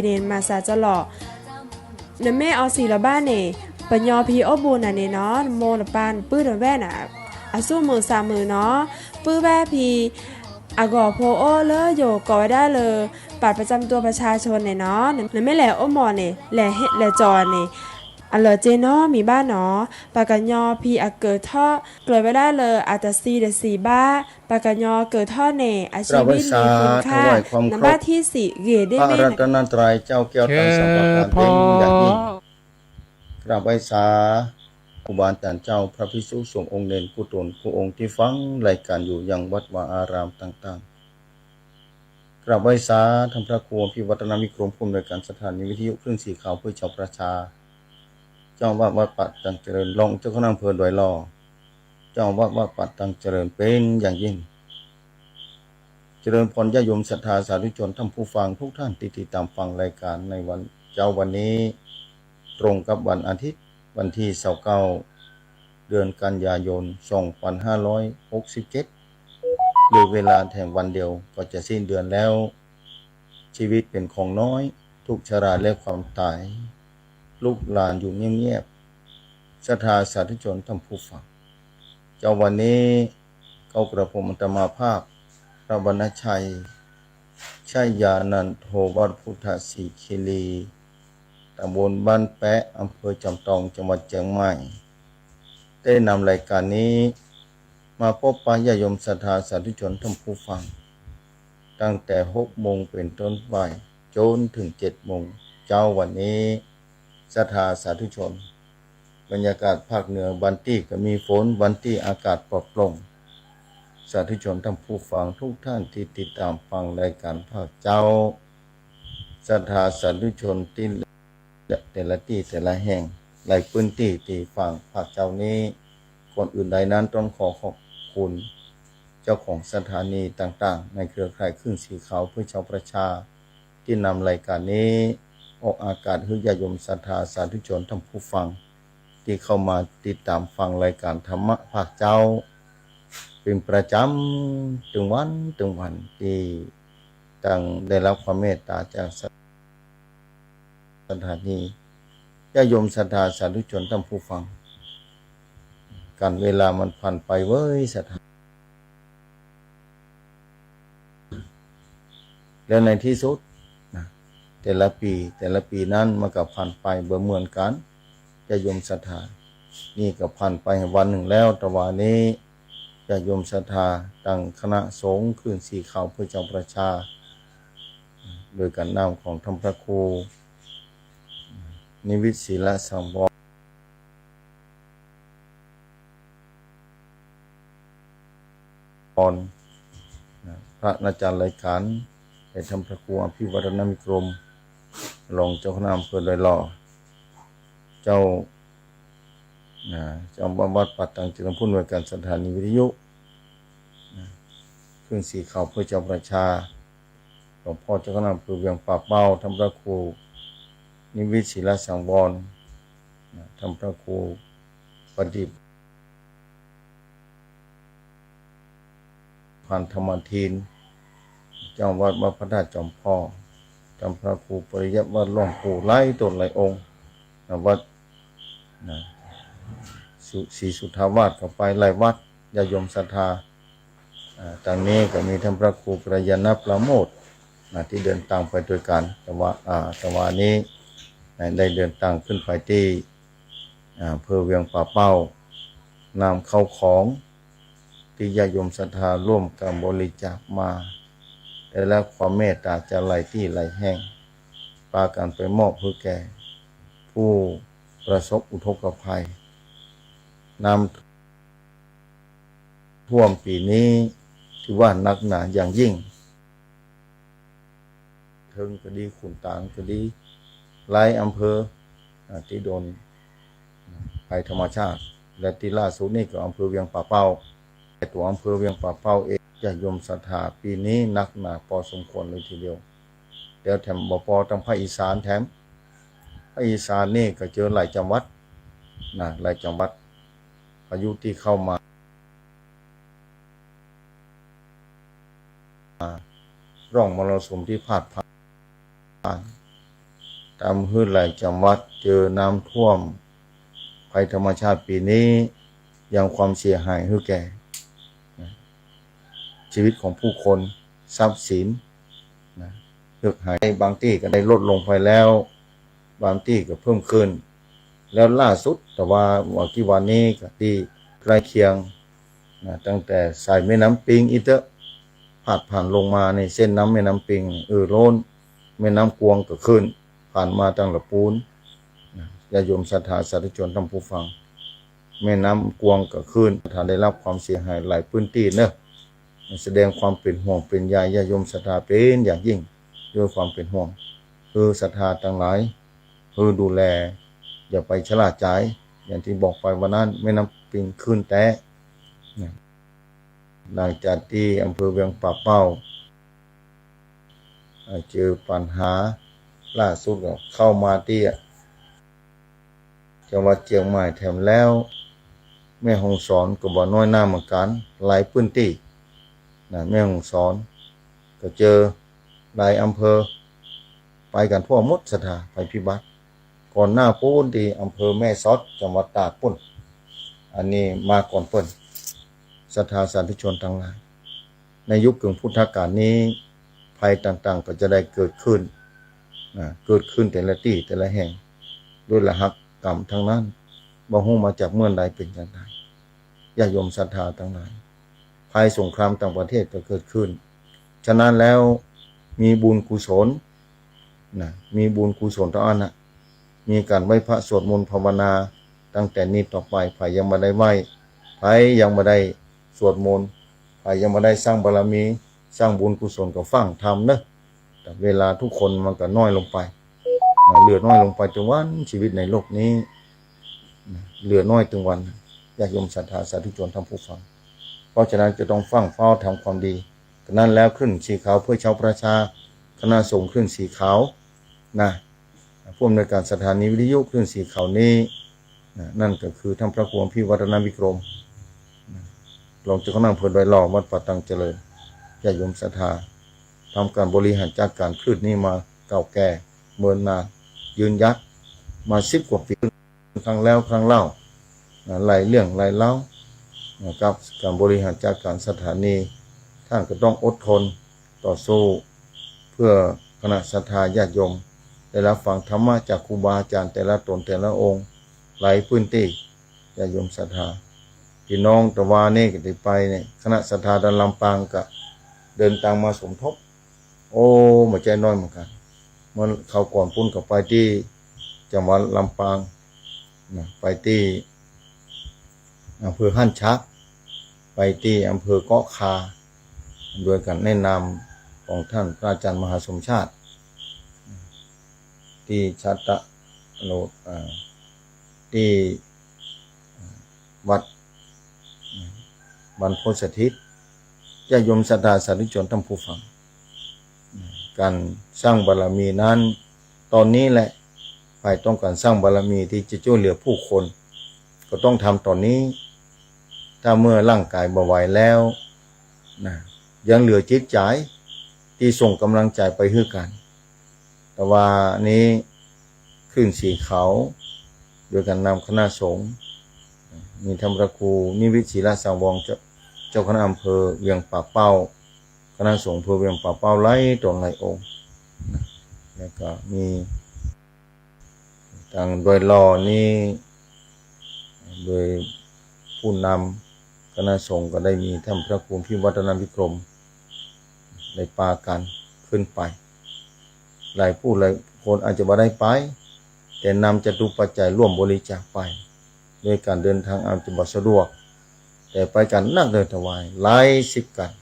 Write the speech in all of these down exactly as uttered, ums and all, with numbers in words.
เณรมาสาเจ้าหล่อ เนเมออสีเหล่าบ้านเน่ ปะญอพีโอ้บุญน่ะเน่เนาะ โมละปานปื้อเดินแว่นน่ะ อะสู้มือสามมือเนาะ ปื้อแว่พี อะก่อโพโอ้เลอโย ก่อไว้ได้เลย บัตรประจำตัวประชาชนเน่เนาะ เนเมแหล่โอ้หมอเน่ แหล่เฮ แหล่จอเน่ อะเหลือเจเนาะ มีบ้านเนาะ ปะกะญอพีอะเกิดเทาะ เกริ่นไว้ได้เลย อาตะซีเดอะสีบ้า ปะกะญอเกิดเทาะเน่ อาชีวิตมีคุณค่า นำบ้านตี้สี่ เกรดได้ พระรัตนตรัยเจ้าแก้วทั้งสามประการเป็นอย่างยิ่ง กราบไหว้สาครูบาอาจารย์เจ้า พระภิกษุสงฆ์องค์เณรกู้ตนกู้องค์ตี้ฟังรายการอยู่ยังวัดวาอารามต่างๆ กราบไหว้สาท่านพระครูอภิวัฒนวิกรม ผู้อำนวยการสถานีวิทยุคลื่นสีขาวเพื่อชาวประชา เจ้าอาวาสวัดป่าตังเจริญ รองเจ้าคณะอำเภอดอยหล่อ เจ้าอาวาสวัดป่าตังเจริญเป็นอย่างยิ่ง เจริญพรญาติโยมศรัทธาสาธุชนท่านผู้ฟังทุกท่านตี้ติดตามฟังรายการในวัน เจ๊าวันนี้ ตรงกับวันอาทิตย์ วันตี้ซาวเก้า เดือนกันยายน สองปันห้าร้อยหกสิบเจ็ด เหลือเวลาแถมวันเดียวก็จะสิ้นเดือนแล้ว ชีวิตเป๋นของน้อย ทุกข์ชราและความต๋าย ลูกหลานอยู่เงียบๆ ศรัทธาสาธุชนท่านผู้ฟัง เจ๊าวันนี้ เก้ากระผมอาตมาภาพ พระวรรณชัย ชัยยานันโท วัดพุทธศรีคิรี ตำบลบ้านแป๊ะ อำเภอจอมตอง จังหวัดเจียงใหม่ ได้นำรายการนี้มาปะปนญาติโยมศรัทธาสาธุชนท่านผู้ฟัง ตั้งแต่หกโมงเป๋นต้นไป จ๋นเถิงเจ็ดโมงเจ๊าวันนี้ ศรัทธาสาธุชน บรรยากาศภาคเหนือบางตี้ก็มีฝน บางตี้อากาศปลอดโปร่ง สาธุชนท่านผู้ฟังทุกท่านตี้ติดตามฟังรายการภาคเจ๊า ศรัทธาสาธุชนตี้ แต่ละตี้แต่ละแห่ง หลายพื้นตี้ตี้ฟังภาคเจ๊านี้ ก่อนอื่นใดนั้นต้องขอขอบคุณเจ้าของสถานีต่างๆ ในเครือข่ายคลื่นสีขาวเพื่อชาวประชา ตี้นำรายการนี้ออกอากาศหื้อญาติโยมศรัทธาสาธุชนท่านผู้ฟัง ตี้เข้ามาติดตามฟังรายการธรรมะภาคเจ๊า เป๋นประจ๋ำตึงวันตึงวัน ตี้ตังได้รับความเมตต๋าจากส สถานี ญาติโยมศรัทธาสาธุชนท่านผู้ฟัง กั๋นเวลามันผ่านไปเว้ยศรัทธา แล้วในตี้สุดนะ แต่ละปี๋ แต่ละปี๋นั้นมันก็ผ่านไปบ่เหมือนกั๋น ญาติโยมศรัทธา นี่ก็ผ่านไปวันนึ่งแล้ว ตะวานี้ ญาติโยมศรัทธาตังคณะสงฆ์คลื่นสีขาวเพื่อชาวประชา โดยก๋านนำของท่านพระครู นิวิตศิลสังวร นะ พระอาจารย์รายการ และท่านพระครูอภิวัฒนวิกรม รองเจ้าคณะอำเภอดอยหล่อ เจ้า นะ เจ้าวัดป่าตังเจริญ ผู้อำนวยการสถานีวิทยุ นะ คลื่นสีขาวเพื่อชาวประชา หลวงพ่อเจ้าคณะอำเภอเวียงป่าเป้า ท่านพระครูนิวิตศิลสังวร นะ ท่านพระครูปฏิ พันธรรมาทิน เจ้าวัดวัดพระธาตุจอมพอก ท่านพระครูปริยัติวัดหลวงปู่หลายต๋นหลายองค์ นะ วัด นะ สุ ศรีสุทธาวาสก็ไปหลายวัด ญาติโยมศรัทธา อ่า ตังนี้ก็มีท่านพระครูกัลยาณปราโมทย์ นะ ตี้เดินตางไปตวยกั๋น ตะวา อ่า ตะวานี้ นะ ได้เดินตางขึ้นไปตี้ อ่า อำเภอเวียงป่าเป้า นำข้าวของ ตี้ญาติโยมศรัทธาร่วมกั๋นบริจาคมา ได้รับความเมตต๋าจากหลายตี้หลายแห่ง ปากั๋นไปมอบหื้อแก่ผู้ประสบอุทกภัย น้ำท่วมปี๋นี้ถือว่าหนักหนาอย่างยิ่ง เถิงก็ดี ขุนตานก็ดี หลายอำเภอ อ่า ตี้โดนภัยธรรมชาติ และตี้ล่าสุดนี่ก็อำเภอเวียงป่าเป้า แต่ตั๋วอำเภอเวียงป่าเป้าเอง ญาติโยมศรัทธาปี๋นี้หนักหนาปอสมควรเลยทีเดียว แล้วแถมบ่ปอตางภาคอีสานแถม ภาคอีสานนี่ก็เจอหลายจังหวัด นะ หลายจังหวัด พายุตี้เข้ามา ร่องมรสุมตี้พาดผ่าน ต๋ามหื้อหลายจังหวัดเจอน้ำท่วม ภัยธรรมชาติปี๋นี้ ยังความเสียหายหื้อแก่ นะ ชีวิตของผู้คน ทรัพย์สิน นะ เหือดหาย บางตี้ก็ได้ลดลงไปแล้ว บางตี้ก็เพิ่มขึ้น แล้วล่าสุด แต่ว่าบ่ากี่วันนี้ก็ตี้ใก้เคียง นะ ตั้งแต่สายแม่น้ำปิงอี้เต๊อะ พาดผ่านลงมาในเส้นน้ำแม่น้ำปิง เอ่อล้น แม่น้ำกวงก็ขึ้น ผ่านมาตางละปูน นะ ญาติโยมศรัทธาสาธุชนท่านผู้ฟัง แม่น้ำกวงก็ขึ้น ถ้าได้รับความเสียหายหลายพื้นตี้เนอะ แสดงความเป๋นห่วงเป๋นใยญาติโยมศรัทธาเป๋นอย่างยิ่ง ด้วยความเป๋นห่วง คือศรัทธาตังหลาย คือดูแล อย่าไปชะล่าจ๋าย อย่างตี้บอกไปวันนั้น แม่น้ำปิงขึ้นแต๊ นะ หลังจากตี้อำเภอเวียงป่าเป้า เอ่อ เจอปัญหา ล่าสุดก็เข้ามาตี้ จังหวัดเจียงใหม่แถมแล้ว แม่ฮ่องสอนก็บ่น้อยหน้าเหมือนกั๋น หลายพื้นตี้ นะ แม่ฮ่องสอนก็เจอ หลายอำเภอ ไปกั๋นทั่วหมดศรัทธา ภัยพิบัติ ก่อนหน้าปู๊นตี้อำเภอแม่สอด จังหวัดตากปู๊น อันนี้มาก่อนเปิ้น ศรัทธาสาธุชนตังหลาย ในยุคกึ่งพุทธกาลนี้ ภัยต่างๆ ก็จะได้เกิดขึ้น นะ เกิดขึ้นแต่ละตี้แต่ละแห่ง ด้วยรหัสกรรมตังนั้น บ่ฮู้มาจากเมื่อใดเป๋นจั่งใด ญาติโยมศรัทธาตังหลาย ภัยสงครามต่างประเทศก็เกิดขึ้น ฉะนั้นแล้ว มีบุญกุศล นะ มีบุญกุศลตังอั้นนะ มีก๋านไหว้พระสวดมนต์ภาวนา ตั้งแต่นี้ต่อไป ใผยังบ่ได้ไหว้ ใผยังบ่ได้สวดมนต์ ใผยังบ่ได้สร้างบารมี สร้างบุญกุศลก็ฟั่งทำเนอะ แต่เวลาทุกคนมันก็น้อยลงไป นะ เหลือน้อยลงไปตึงวัน ชีวิตในโลกนี้ นะ เหลือน้อยตึงวัน ญาติโยมศรัทธาสาธุชนท่านผู้ฟัง เพราะฉะนั้นจะต้องฟั่งเฝ้าทำความดี ฉะนั้นแล้วคลื่นสีขาวเพื่อชาวประชา คณะสงฆ์คลื่นสีขาว นะ ผู้อำนวยการสถานีวิทยุคลื่นสีขาวนี้ นะ นั่นก็คือท่านพระครูอภิวัฒนวิกรม นะ รองเจ้าคณะอำเภอดอยหล่อ วัดป่าตังเจริญ ญาติโยมศรัทธา ทำก๋านบริหารจัดก๋านคลื่นนี้มาเก่าแก่เมินนาน ยืนยัดมาสิบกว่าปี๋ ครั้งแล้วครั้งเล่า นะ หลายเรื่องหลายเล่า นะครับ ก๋านบริหารจัดก๋านสถานี ต้านก็ต้องอดทนต่อสู้ เพื่อคณะศรัทธาญาติโยม ได้รับฟังธรรมะจากครูบาอาจ๋ารย์แต่ละต๋นแต่ละองค์ หลายพื้นตี้ ญาติโยมศรัทธา พี่น้องตะวานี้ก็ได้ไปเนี่ย คณะศรัทธาตางลำปางก็เดินตางมาสมทบ โอ้ บ่ใจ้น้อยเหมือนกั๋น เมื่อคราวก่อนปู๊นก็ไปตี้จังหวัดลำปาง นะ ไปตี้อำเภอฮ่านชัก ไปตี้อำเภอเกาะคา โดยก๋านแนะนำของต้านพระอาจ๋ารย์มหาสมชาติ ตี้ชาตะโนด อ่า ตี้วัดบรรพตสถิต ญาติโยมศรัทธาสาธุชนท่านผู้ฟัง ก๋านสร้างบารมีนั้น ต๋อนนี้แหละ ใผต้องก๋านสร้างบารมีตี้จะจ้วยเหลือผู้คน ก็ต้องทำต๋อนนี้ ถ้าเมื่อร่างก๋ายบ่ไหวแล้ว นะ ยังเหลือจิตใจ๋ตี้ส่งก๋ำลังใจ๋ไปหื้อกั๋น ตะวานี้คลื่นสีขาว โดยก๋านนำคณะสงฆ์ มีต้านพระครูนิวิตศิลสังวร เจ้า เจ้าคณะอำเภอเวียงป่าเป้า คณะสงฆ์อำเภอเวียงป่าเป้าหลายต๋นหลายองค์ นะ แล้วก็มี ตางดอยหล่อนี้ โดยผู้นำคณะสงฆ์ก็ได้มีต้านพระครูอภิวัฒนวิกรม ได้ปากั๋นขึ้นไป หลายผู้หลายคนอาจจะบ่ได้ไป แต่นำจตุปัจจัยร่วมบริจาคไป โดยก๋านเดินตางอาจจะบ่สะดวก แต่ไปกั๋นนักเดินถวาย หลายสิบกั๋น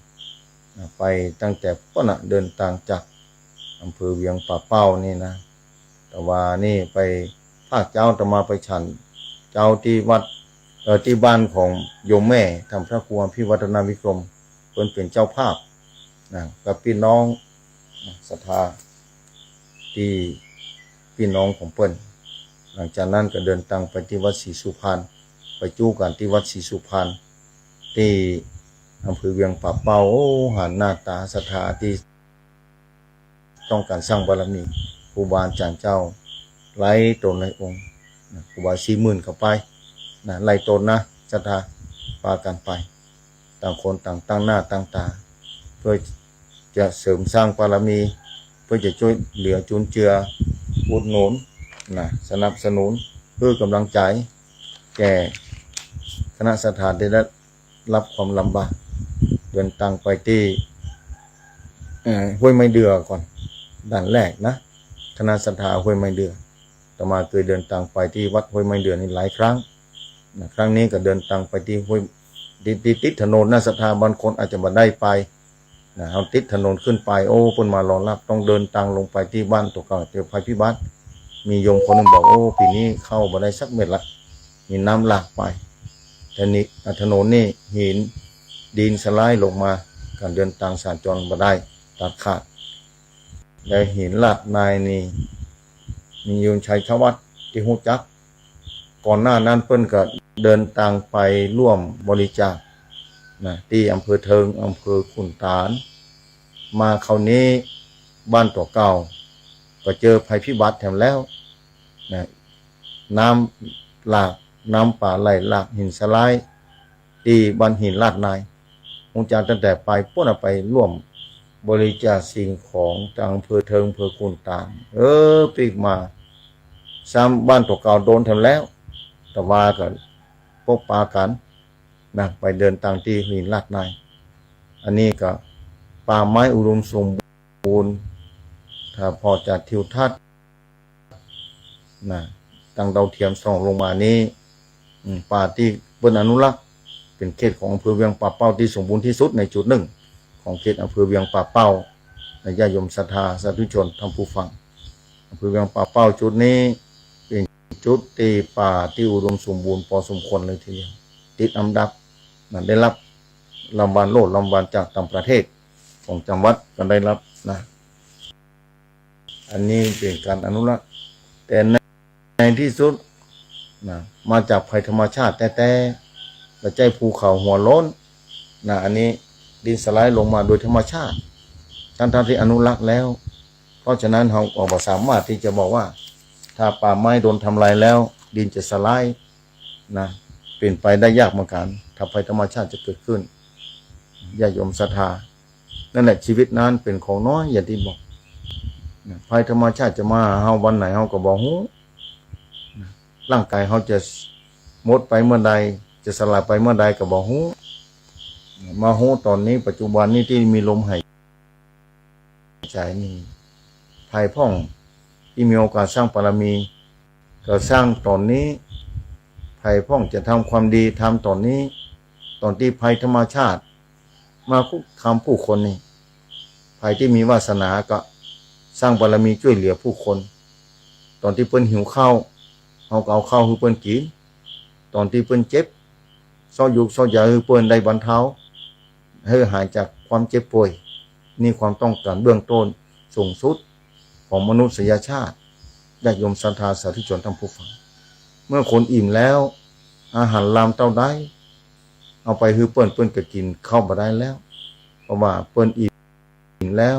นะ ไปตั้งแต่ปู๊นนะ เดินตางจากอำเภอเวียงป่าเป้านี่นะ ตะวานี้ไปภาคเจ๊า อาตมาไปฉันเจ๊าตี้วัด เอ่อ ตี้บ้านของโยมแม่ ต้านพระครูอภิวัฒนวิกรม เปิ้นเป๋นเจ้าภาพ นะ กับพี่น้อง นะ ศรัทธา ตี้พี่น้องของเปิ้น หลังจากนั้นก็เดินตางไปตี้วัดศรีสุพรรณ ไปจู๊กั๋นตี้วัดศรีสุพรรณ ตี้อำเภอเวียงป่าเป้า โอ้ หันหน้าต๋าศรัทธาตี้ต้องก๋านสร้างบารมี ครูบาอาจ๋ารย์เจ้า หลายต๋นหลายองค์ นะ ครูบาสี่หมื่นก็ไป นะ หลายต๋นนะ ศรัทธา ปากั๋นไป ต่างคนต่างตั้งหน้าตั้งต๋า เพื่อจะเสริมสร้างบารมี เพื่อจะจ้วยเหลือจุนเจือ อุดหนุน นะ สนับสนุน หื้อก๋ำลังใจ๋ แก่คณะศรัทธาตี้ได้ รับความลำบาก เดินตางไปตี้ เอ่อ ห้วยไม้เดือก่อน ด่านแรกนะ คณะศรัทธาห้วยไม้เดือ อาตมาเกยเดินตางไปตี้วัดห้วยไม้เดือนี่หลายครั้งนะ ครั้งนี้ก็เดินตางไปตี้ห้วย ติด ติด ติดถนนนะ ศรัทธาบางคนอาจจะบ่ได้ไปนะ เฮาติดถนนขึ้นไป โอ้ เปิ้นมารอฮับ ต้องเดินตางลงไปตี้บ้านตั๋วเก่า เจอภัยพิบัติ มีโยมคนนึ่งบอก โอ้ ปี๋นี้ข้าวบ่ได้สักเม็ดละ มีน้ำหลากไป ถนิ อ่ะ ถนนนี่หิน ดินสไลด์ลงมา ก๋านเดินตางสัญจรบ่ได้ ตัดขาด และหินลาดนายนี่ มีโยมชัยธวัฒน์ตี้ฮู้จัก ก่อนหน้านั้นเปิ้นก็เดินตางไปร่วมบริจาคนะ ตี้อำเภอเทิง อำเภอขุนตาล มาคราวนี้บ้านตั๋วเก่า ก็เจอภัยพิบัติแถมแล้วนะ น้ำหลาก น้ำป่าไหลหลาก หินสไลด์ ตี้บ้านหินลาดนาย ฮู้จักตั้งแต่ไปปู๊นน่ะ ไปร่วมบริจาคสิ่งของตางอำเภอเทิง อำเภอขุนตาล เออ ปิ๊กมา ซ้ำบ้านตั๋วเก่าโดนแถมแล้ว แต่ว่าก็ปกปากั๋นนะ ไปเดินตางตี้หินลาดนาย อันนี้ก็ป่าไม้อุดมสมบูรณ์ ถ้าผ่อจากทิวทัศน์ นะ ตางดาวเทียมส่องลงมานี้ อืม ป่าตี้เปิ้นอนุรักษ์ เป๋นเขตของอำเภอเวียงป่าเป้าตี้สมบูรณ์ตี้สุดในจุดนึ่ง ของเขตอำเภอเวียงป่าเป้า นะ ญาติโยมศรัทธาสาธุชนท่านผู้ฟัง อำเภอเวียงป่าเป้าจุดนี้เป๋นจุดตี้ป่าตี้อุดมสมบูรณ์ปอสมควรเลยทีเดียว ติดอันดับ นะ ได้ฮับรางวัลโล่รางวัลจากต่างประเทศ ของจังหวัดก็ได้ฮับนะ อันนี้เป๋นก๋านอนุรักษ์ แต่ใน ในตี้สุดนะ มาจากภัยธรรมชาติแต๊ๆ บ่ใจ้ภูเขาหัวโล้นนะ อันนี้ดินสไลด์ลงมาโดยธรรมชาติ ทั้งๆ ตี้อนุรักษ์แล้ว เพราะฉะนั้นเฮาก็บ่สามารถตี้จะบอกว่า ถ้าป่าไม้โดนทำลายแล้ว ดินจะสไลด์นะ เป๋นไปได้ยากเหมือนกั๋น ถ้าภัยธรรมชาติจะเกิดขึ้น ญาติโยมศรัทธา นั่นแหละ ชีวิตนั้นเป๋นของน้อย อย่างตี้บอกนะ ภัยธรรมชาติจะมาหาเฮาวันไหนเฮาก็บ่ฮู้นะ ร่างก๋ายเฮาจะหมดไปเมื่อใด จะสลายไปเมื่อใดก็บ่ฮู้ มาฮู้ต๋อนนี้ ปัจจุบันนี้ตี้มีลมหายใจ๋นี่ ใผพ่องตี้มีโอกาสสร้างบารมี ก็สร้างต๋อนนี้ ใผพ่องจะทำความดี ทำต๋อนนี้ ต๋อนตี้ภัยธรรมชาติมาคุกคามผู้คนนี่ ใผตี้มีวาสนาก็สร้างบารมีจ้วยเหลือผู้คน ต๋อนตี้เปิ้นหิวข้าว เฮาก็เอาข้าวหื้อเปิ้นกิ๋น ต๋อนตี้เปิ้นเจ็บ เซาะยุกเซาะยาหื้อเปิ้นได้บรรเทา หื้อหายจากความเจ็บป่วย นี่ความต้องก๋านเบื้องต้นสูงสุดของมนุษยชาติ ญาติโยมศรัทธาสาธุชนท่านผู้ฟัง เมื่อคนอิ่มแล้ว อาหารลามเต้าใด เอาไปหื้อเปิ้น เปิ้นก็กิ๋นข้าวบ่ได้แล้ว เพราะว่าเปิ้นอิ่มแล้ว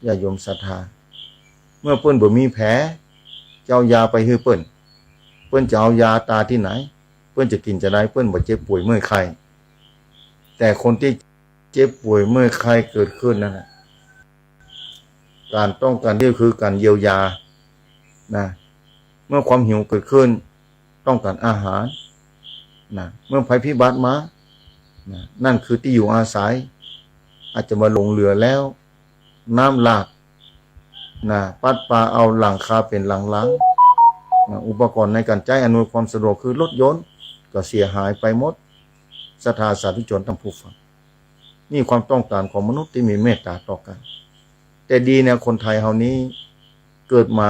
ญาติโยมศรัทธา เมื่อเปิ้นบ่มีแผล จะเอายาไปหื้อเปิ้น เปิ้นจะเอายาต๋าตี้ไหน เปิ้นจะกิ๋นจาใด เปิ้นบ่เจ็บป่วยเมื่อยไข้ แต่คนตี้เจ็บป่วยเมื่อยไข้เกิดขึ้นนั่นน่ะ ก๋านต้องก๋านที่คือก๋านเยียวยานะ เมื่อความหิวเกิดขึ้น ต้องก๋านอาหารนะ เมื่อภัยพิบัติมานะ นั่นคือตี้อยู่อาศัย อาจจะบ่หลงเหลือแล้ว น้ำหลากนะ พัดปาเอาหลังคาเป๋นหลังๆ นะ อุปกรณ์ในก๋านใจ๊อำนวยความสะดวกคือรถยนต์ก็เสียหายไปหมด ศรัทธาสาธุชนท่านผู้ฟัง นี่ความต้องก๋านของมนุษย์ตี้มีเมตต๋าต่อกั๋น แต่ดีเนี่ย คนไทยเฮานี้เกิดมา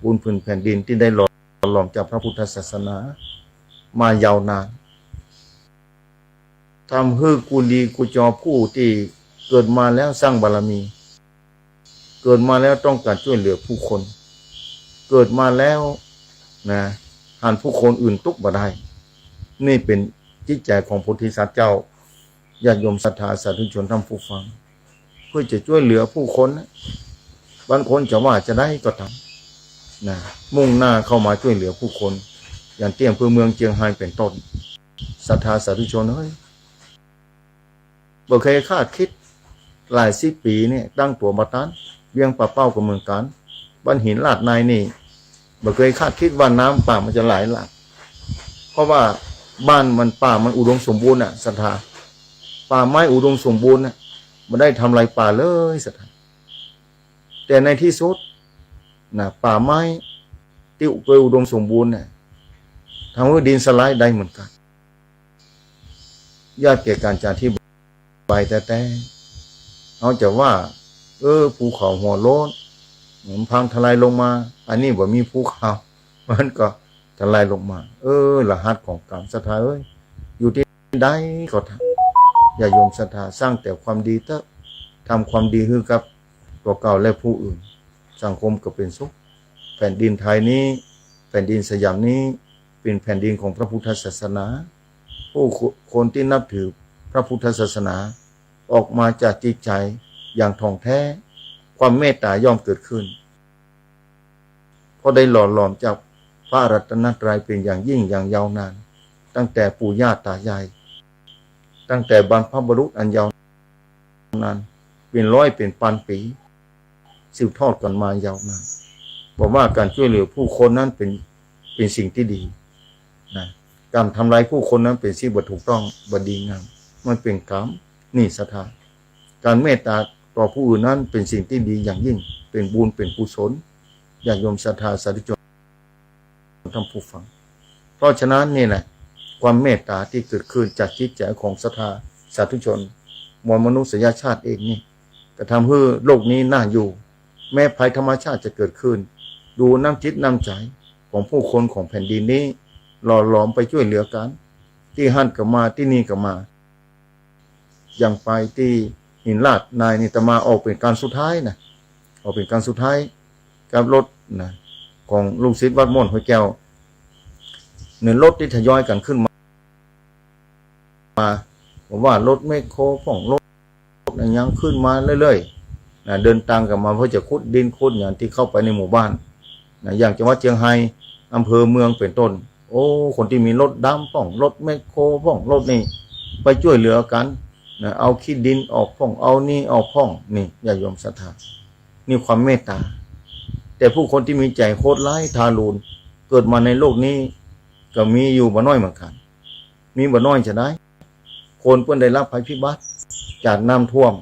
บนผืนแผ่นดินตี้ได้หล่อหลอมจากพระพุทธศาสนามายาวนาน ทำหื้อกุลีกุจอผู้ตี้เกิดมาแล้วสร้างบารมี เกิดมาแล้วต้องก๋านจ้วยเหลือผู้คน เกิดมาแล้วนะ หันผู้คนอื่นตุ๊กข์บ่ได้ นี่เป๋นจิตใจ๋ของโพธิสัตว์เจ้า ญาติโยมศรัทธาสาธุชนท่านผู้ฟัง เพื่อจะจ้วยเหลือผู้คนนะ บางคนจะว่าจาใดก็ต๋าม นะ มุ่งหน้าเข้ามาจ้วยเหลือผู้คน อย่างตี้อำเภอเมืองเจียงฮายเป๋นต้น ศรัทธาสาธุชนเอ้ย บ่เกยคาดกึ๊ด หลายสิบปี๋นี่ ตั้งตั๋วบ่ตัน เวียงป่าเป้าก็เหมือนกั๋น บ้านหินลาดในนี่ บ่เกยคาดกึ๊ดว่าน้ำป่ามันจะไหลหลาก เพราะว่าบ้านมัน ป่ามันอุดมสมบูรณ์น่ะ ศรัทธา ป่าไม้อุดมสมบูรณ์น่ะ บ่ได้ทำลายป่าเลย ศรัทธา แต่ในตี้สุด นะ ป่าไม้ตี้เกยอุดมสมบูรณ์น่ะ ทำหื้อดินสไลด์ได้เหมือนกั๋น ยากแก่ก๋านจะอธิบายแต๊ๆ เฮาจะว่า เออ ภูเขาหัวโล้น มันพังทลายลงมา อันนี้บ่มีภูเขา มันก็ทลายลงมา เออ รหัสของกรรม ศรัทธาเอ้ย อยู่ตี้ใดก็ต๋าม ญาติโยมศรัทธา สร้างแต่ความดีเต๊อะ ทำความดีหื้อกับตั๋วเก่าและผู้อื่น สังคมก็เป๋นสุข แผ่นดินไทยนี้ แผ่นดินสยามนี้ เป๋นแผ่นดินของพระพุทธศาสนา ผู้คนตี้นับถือพระพุทธศาสนา ออกมาจากจิตใจ๋อย่างถ่องแท้ ความเมตตาย่อมเกิดขึ้น เพราะได้หล่อหลอมจากพระรัตนตรัยเป๋นอย่างยิ่งอย่างยาวนาน ตั้งแต่ปู่ย่าต๋ายาย ตั้งแต่บรรพบุรุษอันยาวนาน เป๋นร้อยเป๋นปันปี๋ สืบทอดกั๋นมายาวนาน บอกว่าก๋านจ้วยเหลือผู้คนนั้นเป๋น เป๋นสิ่งตี้ดี นะ ก๋านทำลายผู้คนนั้นเป๋นสิ่งบ่ถูกต้อง บ่ดีงาม มันเป๋นกรรม นี่ศรัทธา ก๋านเมตตาต่อผู้อื่นนั้นเป๋นสิ่งตี้ดีอย่างยิ่ง เป๋นบุญ เป๋นกุศล ญาติโยมศรัทธาสาธุชนท่านผู้ฟัง เพราะฉะนั้นนี่แหละ ความเมตตาตี้เกิดขึ้นจากจิตใจ๋ของศรัทธาสาธุชน มวลมนุษยชาติเองนี่ ก็ทำหื้อโลกนี้น่าอยู่ แม้ภัยธรรมชาติจะเกิดขึ้น ดูน้ำจิตน้ำใจ๋ของผู้คนของแผ่นดินนี้ หล่อหลอมไปจ้วยเหลือกั๋น ตี้หั้นก็มา ตี้นี่ก็มา อย่างไปตี้หินลาดในนี่ อาตมาออกเป๋นครั้งสุดท้ายนะ ออกเป๋นครั้งสุดท้าย กับรถนะ ของลูกศิษย์วัดม่วนห้วยแก้ว ในรถตี้ทยอยกั๋นขึ้นมา มา ผมว่ารถแมคโครพ่อง รถอะหยังขึ้นมาเรื่อยๆ นะ เดินตางกั๋นมาเพื่อจะขุดดินขุดหยังตี้เข้าไปในหมู่บ้าน นะ อย่างจังหวัดเจียงฮาย อำเภอเมืองเป๋นต้น โอ้ คนตี้มีรถดำพ่อง รถแมคโครพ่อง รถนี่ ไปจ้วยเหลือกั๋น นะ เอาขี้ดินออกพ่อง เอานี่ออกพ่อง นี่ ญาติโยมศรัทธา นี่ความเมตตา แต่ผู้คนตี้มีใจ๋โหดร้ายทารุณ เกิดมาในโลกนี้ ก็มีอยู่บ่น้อยเหมือนกั๋น มีบ่น้อยจาใด คนเปิ้นได้ฮับภัยพิบัติจากน้ำท่วม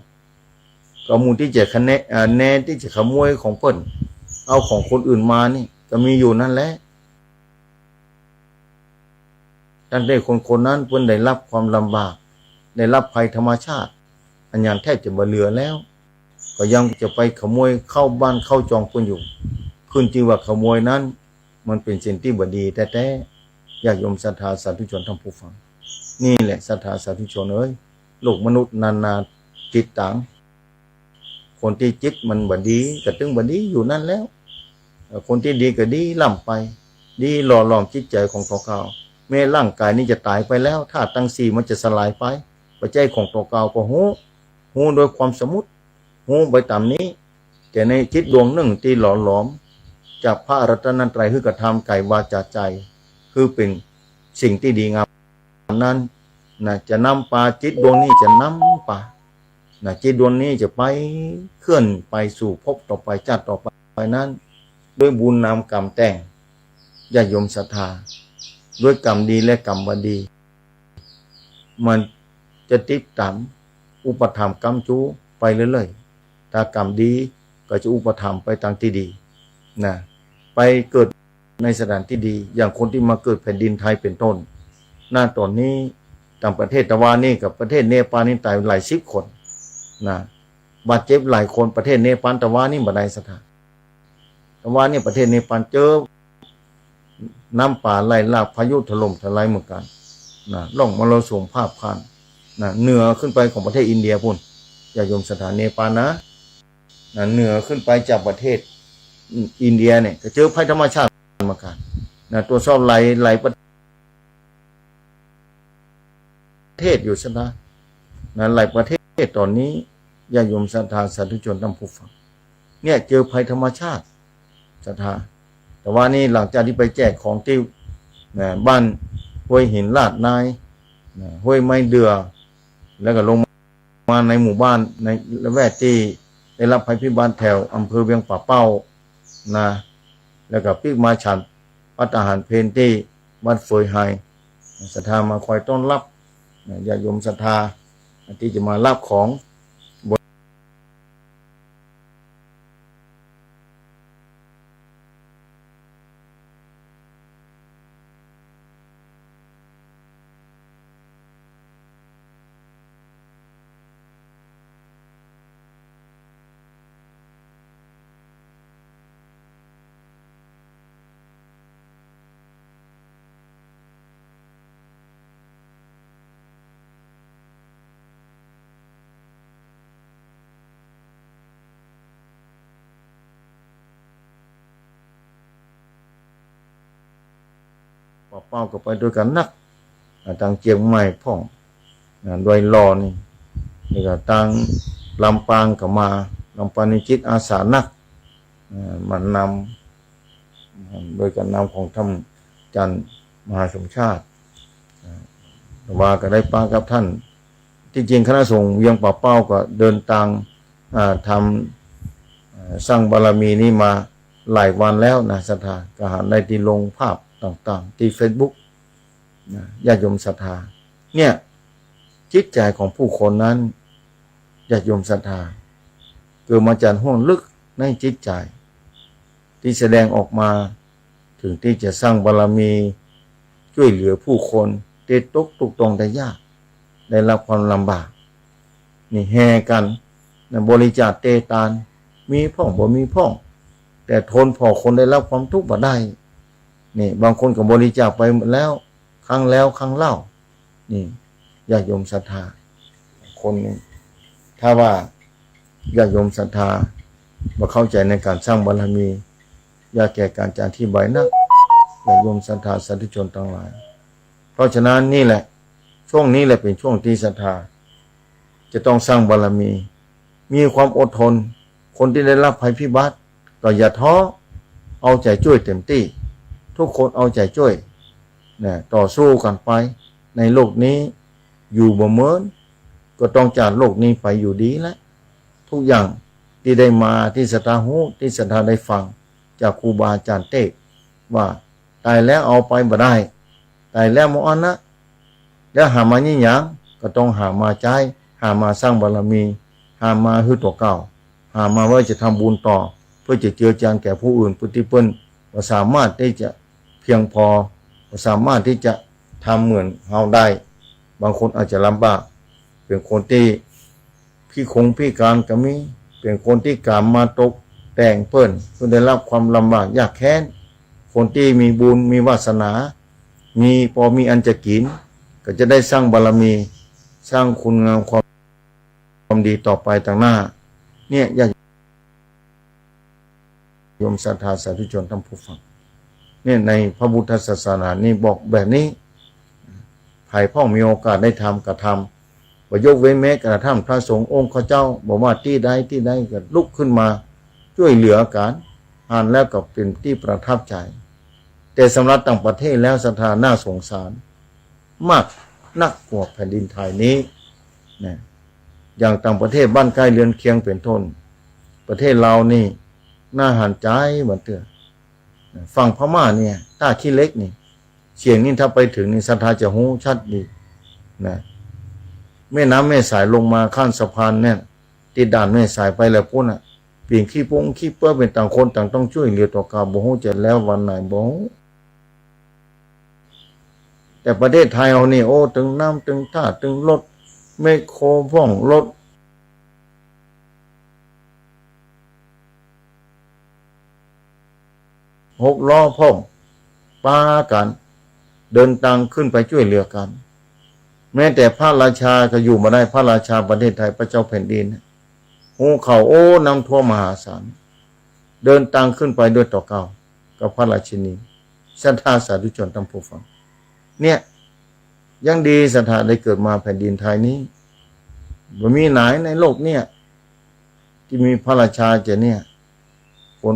ก็หมู่ตี้จะคะแนะ เอ่อ แนะตี้จะขโมยของเปิ้น เอาของคนอื่นมานี่ ก็มีอยู่นั้นแหละ ตั้งแต่คนคนนั้นเปิ้นได้ฮับความลำบาก ได้ฮับภัยธรรมชาติ อันหยังแทบจะบ่เหลือแล้ว ก็ยังจะไปขโมยเข้าบ้านเข้าจองเปิ้นอยู่ ขึ้นจื้อว่าขโมยนั้น มันเป๋นสิ่งตี้บ่ดีแต๊ๆ ญาติโยมศรัทธาสาธุชนท่านผู้ฟัง นี่แหละศรัทธาสาธุชนเอ้ย โลกมนุษย์นานาจิตตัง คนตี้จิตมันบ่ดีก็ตึงบ่ดีอยู่นั้นแล้ว เอ่อ คนตี้ดีก็ดีล้ำไป ดีหล่อหลอมจิตใจ๋ของตั๋วเก่า แม้ร่างกายนี้จะต๋ายไปแล้ว ธาตุตังสี่มันจะสลายไป บ่ใจ้ของตั๋วเก่าก็ฮู้ ฮู้โดยความสมมุติ ฮู้ไปต๋ามนี้ แต่ในจิตดวงนึ่งตี้หล่อหลอม จากพระรัตนตรัยหื้อกระทำก๋ายวาจ๋าใจ๋ หื้อเป๋นสิ่งตี้ดีงามนั้น นะ จะนำปา จิตดวงนี้จะนำปา นะ จิตดวงนี้จะไปเคลื่อนไปสู่ภพต่อไป ชาติต่อไปนั้น ด้วยบุญนำกรรมแต่ง ญาติโยมศรัทธา ด้วยกรรมดีและกรรมบ่ดี มันจะติดต๋ามอุปถัมภ์ค้ำจูไปเรื่อยๆ ถ้ากรรมดีก็จะอุปถัมภ์ไปตางตี้ดี นะ ไปเกิดในสถานตี้ดี อย่างคนตี้มาเกิดแผ่นดินไทยเป๋นต้น ณ ต๋อนนี้ตางประเทศตะวันนี่กับประเทศเนปาลนี่ต๋ายหลายสิบคน นะ บาดเจ็บหลายคน ประเทศเนปาลตะวันนี่บ่ได้ศรัทธา ตะวันนี่ประเทศเนปาลเจอน้ำป่าไหลหลาก พายุถล่มทลายเหมือนกั๋น นะ ร่องมรสุมพาดผ่าน นะ เหนือขึ้นไปของประเทศอินเดียปู้น ญาติโยมศรัทธา เนปาลนะ นะ เหนือขึ้นไปจากประเทศอินเดียเนี่ย ก็เจอภัยธรรมชาติเหมือนกั๋น นะ ตรวจสอบหลาย หลายประ เทศอยู่ศรัทธา นะ หลายประเทศต๋อนนี้ ญาติโยมศรัทธาสาธุชนท่านผู้ฟัง เนี่ย เจอภัยธรรมชาติศรัทธา แต่ว่านี่หลังจากตี้ไปแจกของตี้ นะ บ้านห้วยหินลาดนาย นะ ห้วยไม้เดือ แล้วก็ลงมาในหมู่บ้านในละแวกตี้ได้รับภัยพิบัติแถวอำเภอเวียงป่าเป้า นะ แล้วก็ปิ๊กมาฉันภัตตาหารเพลตี้วัดเฟยไฮ ศรัทธามาคอยต้อนรับ นะ ญาติโยมศรัทธาตี้จะมารับของ ป่าเป้าก็ไปด้วยกั๋นนัก อ่า ตังเจียงใหม่พ่อง อ่า ดอยหล่อนี่ แล้วก็ตังลำปางก็มา ลำปางนี่จิตอาสานัก อ่า มานำ โดยก๋านนำของท่านอาจารย์มหาสมชาติ อ่า แต่ว่าก็ได้ปะกับท่าน ตี้จริงคณะสงฆ์เวียงป่าเป้าก็เดินตาง อ่า ทำ อ่า สร้างบารมีนี้มาหลายวันแล้วนะ ศรัทธา ก็หันได้ตี้ลงภาพต่างๆ ตี้เฟซบุ๊ก นะ ญาติโยมศรัทธา เนี่ย จิตใจ๋ของผู้คนนั้น ญาติโยมศรัทธา เกิดมาจากห้วงลึกในจิตใจ๋ ตี้แสดงออกมา เถิงตี้จะสร้างบารมี จ้วยเหลือผู้คนตี้ตกตุ๊กข์ต้องได้ยาก ได้รับความลำบาก นี่แห่กั๋นนะ บริจาคเตตาน มีพ่องบ่มีพ่อง แต่ทนผ่อคนได้รับความทุกข์บ่ได้ นี่บางคนก็บริจาคไปหมดแล้ว ครั้งแล้วครั้งเล่า นี่ญาติโยมศรัทธา คนหนึ่ง ถ้าว่าญาติโยมศรัทธาบ่เข้าใจ๋ในก๋านสร้างบารมี ยากแก่ก๋านจะอธิบายนัก ญาติโยมศรัทธาสาธุชนตังหลาย เพราะฉะนั้นนี่แหละ ช่วงนี้แหละเป๋นช่วงตี้ศรัทธาจะต้องสร้างบารมี มีความอดทน คนตี้ได้รับภัยพิบัติก็อย่าท้อ เอาใจ๋จ้วยเต็มตี้ ทุกคนเอาใจ๋จ้วย นะ ต่อสู้กั๋นไป ในโลกนี้อยู่บ่เหมือน ก็ต้องจากโลกนี้ไปอยู่ดีแหละ ทุกอย่างตี้ได้มา ตี้ศรัทธาฮู้ ตี้ศรัทธาได้ฟังจากครูบาอาจ๋ารย์เตศน์ว่า ต๋ายแล้วเอาไปบ่ได้ ต๋ายแล้วบ่อั้นนะ แล้วหามาอี้หยัง ก็ต้องหามาใจ๊ หามาสร้างบารมี หามาหื้อตั๋วเก่า หามาไว้จะทำบุญต่อ เปื้อจะเจือจานแก่ผู้อื่น ผู้ตี้เปิ้นบ่สามารถตี้จะเพียงพอ บ่สามารถตี้จะทำเหมือนเฮาได้ บางคนอาจจะลำบาก เป๋นคนตี้ พิกงพิการก็มี เป๋นคนตี้ก๋ามมาตกแต่งเปิ้น เปิ้นได้รับความลำบากยากแค้น คนตี้มีบุญมีวาสนา มี ปอมีอันจะกิ๋น ก็จะได้สร้างบารมี สร้างคุณงามความ ความดีต่อไปตางหน้า เนี่ย ญาติ โยมศรัทธาสาธุชนท่านผู้ฟัง เนี่ย ในพระพุทธศาสนานี่บอกแบบนี้ ใผพ่องมีโอกาสได้ทำก็ทำ บ่ยกเว้นแม้กระทั่งพระสงฆ์องค์ข้าเจ้า บ่ว่าตี้ใดตี้ใดก็ลุกขึ้นมาจ้วยเหลือกั๋น หันแล้วก็เป๋นตี้ประทับใจ๋ แต่สำหรับต่างประเทศแล้วศรัทธาน่าสงสารมากนักกว่าแผ่นดินไทยนี้ นะ อย่างต่างประเทศบ้านใก้เรือนเคียงเป๋นต้น ประเทศลาวนี่น่าหันใจ๋บ่เตื้อ ฝั่งพม่าเนี่ย ต้าขี้เหล็กนี่ เสียงนี่ถ้าไปเถิงนี่ศรัทธาจะฮู้ชัดดี นะ แม่น้ำแม่สายลงมาข้ามสะพานเนี่ย ตี้ด่านแม่สายไปแล้วปู๊นน่ะ เป๋นขี้ปงขี้เปื้อ เป๋นต่างคนต่างต้องจ้วยเหลือตั๋วเก่า บ่ฮู้จะแล้ววันไหนบ่ฮู้ แต่ประเทศไทยเฮานี่ โอ้ ตึงน้ำตึงท่าตึงรถ แมคโครพ่อง รถหกล้อพ่อง ปากั๋นเดินตางขึ้นไปจ้วยเหลือกั๋น แม้แต่พระราชาก็อยู่บ่ได้ พระราชาประเทศไทย พระเจ้าแผ่นดิน ฮู้ข่าว โอ้ น้ำท่วมมหาศาล เดินตางขึ้นไปด้วยตั๋วเก่ากับพระราชินี ศรัทธาสาธุชนท่านผู้ฟัง เนี่ย ยังดีศรัทธาได้เกิดมาแผ่นดินไทยนี้ บ่มีไหนในโลกเนี่ย ตี้มีพระราชาจะเนี่ย คน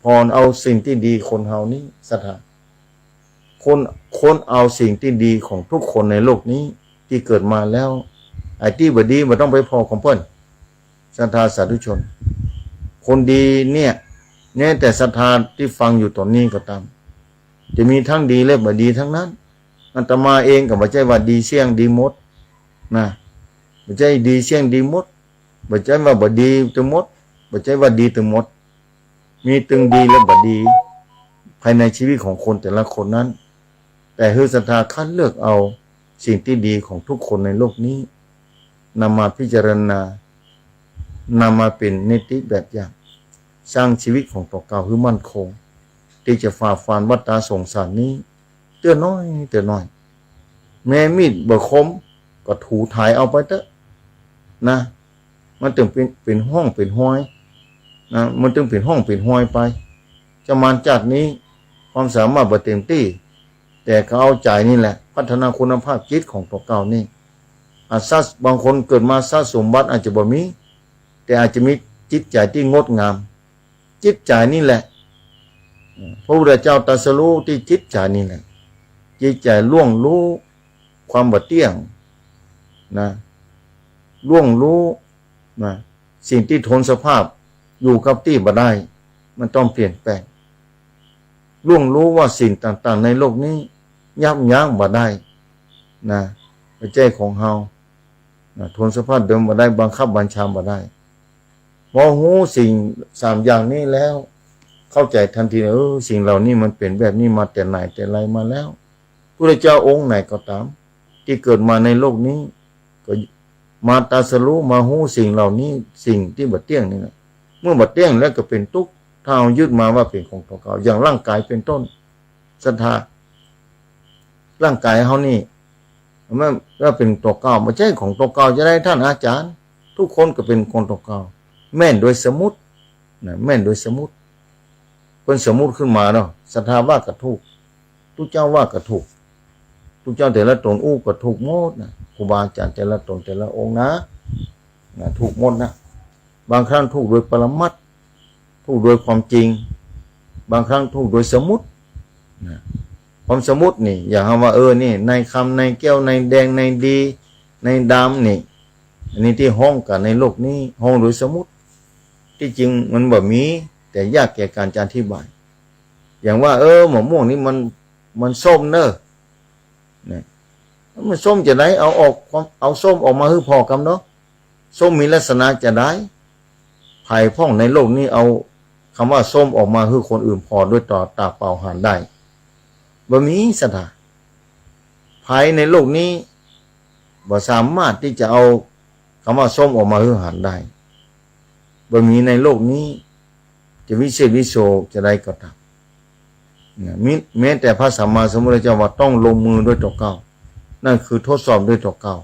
ผ่อเอาสิ่งตี้ดีคนเฮานี้ ศรัทธา คน คนเอาสิ่งตี้ดีของทุกคนในโลกนี้ ตี้เกิดมาแล้ว ไอ้ตี้บ่ดีบ่ต้องไปผ่อของเปิ้น ศรัทธาสาธุชน คนดีเนี่ย แม้แต่ศรัทธาตี้ฟังอยู่ต๋อนนี้ก็ต๋าม จะมีตึงดีและบ่ดีตึงนั้น อาตมาเองก็บ่ใจ้ว่าดีเสี้ยงดีหมดนะ บ่ใจ้ดีเสี้ยงดีหมด บ่ใจ้ว่าบ่ดีตึงหมด บ่ใจ้ว่าดีตึงหมด มีตึงดีและบ่ดี ภายในชีวิตของคนแต่ละคนนั้น แต่หื้อศรัทธาคัดเลือกเอาสิ่งตี้ดีของทุกคนในโลกนี้ นำมาพิจารณา นำมาเป๋นนิติแบบอย่าง สร้างชีวิตของตั๋วเก่าหื้อมั่นคง ตี้จะฝ่าฟันวัฏฏะสงสารนี้ เตื้อน้อย เตื้อน้อย แม้มีดบ่คม ก็ถูไถเอาไปเต๊อะ นะ มันตึงเป๋น เป๋นฮ่องเป๋นฮอย นะ มันตึงเป๋นฮ่องเป๋นฮอยไป จะมาจาตินี้ ความสามารถบ่เต็มตี้ แต่ก็เอาใจ๋นี่แหละ พัฒนาคุณภาพจิตของตั๋วเก่านี่ อาจจะบางคนเกิดมาทรัพย์สมบัติอาจจะบ่มี แต่อาจจะมีจิตใจ๋ตี้งดงาม จิตใจ๋นี่แหละ พระพุทธเจ้าตรัสรู้ตี้จิตใจ๋นี่แหละ จิตใจ๋ล่วงฮู้ความบ่เตี้ยง นะ ล่วงฮู้ นะ สิ่งตี้ทนสภาพอยู่กับตี้บ่ได้ มันต้องเปลี่ยนแปลง ล่วงฮู้ว่าสิ่งต่างๆ ในโลกนี้ยับยั้งบ่ได้ นะ บ่ใจ้ของเฮา นะ ทนสภาพเดิมบ่ได้ บังคับบัญชาบ่ได้ พอฮู้สิ่งสามอย่างนี้แล้ว เข้าใจ๋ตันที เออ สิ่งเหล่านี้มันเป๋นแบบนี้มาแต่ไหนแต่ไรมาแล้ว พุทธเจ้าองค์ไหนก็ต๋าม ตี้เกิดมาในโลกนี้ ก็มาตรัสรู้ มาฮู้สิ่งเหล่านี้ สิ่งตี้บ่เตี้ยงนี่แหละ เมื่อบ่เตี้ยงแล้วก็เป๋นตุ๊กข์ ถ้าเอายึดมาว่าเป๋นของตั๋วเก่า อย่างร่างกายเป๋นต้น ศรัทธา ร่างกายเฮานี่ มันว่าเป๋นตั๋วเก่า บ่ใจ้ของตั๋วเก่าจะใด ท่านอาจารย์ ทุกคนก็เป๋นของตั๋วเก่า แม่นโดยสมมุติ นะ แม่นโดยสมมุติ เปิ้นสมมุติขึ้นมาเนาะ ศรัทธาว่าก็ถูก ตุ๊เจ้าว่าก็ถูก ตุ๊เจ้าแต่ละต๋นอู้ก็ถูกหมดนะ ครูบาอาจ๋ารย์แต่ละต๋นแต่ละองค์นะ นะ ถูกหมดนะ บางครั้งถูกโดยปรมัตถ์ ถูกโดยความจริง บางครั้งถูกโดยสมมุติ นะ ความสมมุตินี่ อย่างว่า เออ นี่ นายคำ นายแก้ว นายแดง นายดี นายดำนี่ อันนี้ตี้ฮ้องกั๋นในโลกนี้ ฮ้องโดยสมมุติ ตี้จริงมันบ่มี แต่ยากแก่ก๋านจะอธิบาย อย่างว่า เออ มะม่วงนี่มัน มันส้มเน่อ นะ มันส้มจะใด เอาออก เอาส้มออกมาหื้อผ่อกำเนาะ ส้มมีลักษณะจะใด ใผพ่องในโลกนี้เอากำว่าส้มออกมาหื้อคนอื่นผ่อด้วยต๋า ต๋าเปล่าหันได้ บ่มี ศรัทธา ใผในโลกนี้บ่สามารถตี้จะเอากำว่าส้มออกมาหื้อหันได้ บ่มีในโลกนี้ จะวิเศษวิโสจะใดก็ต๋าม นะ มิ แม้แต่พระสัมมาสัมพุทธเจ้าว่าต้องลงมือด้วยตั๋วเก่า นั่นคือทดสอบด้วยตั๋วเก่า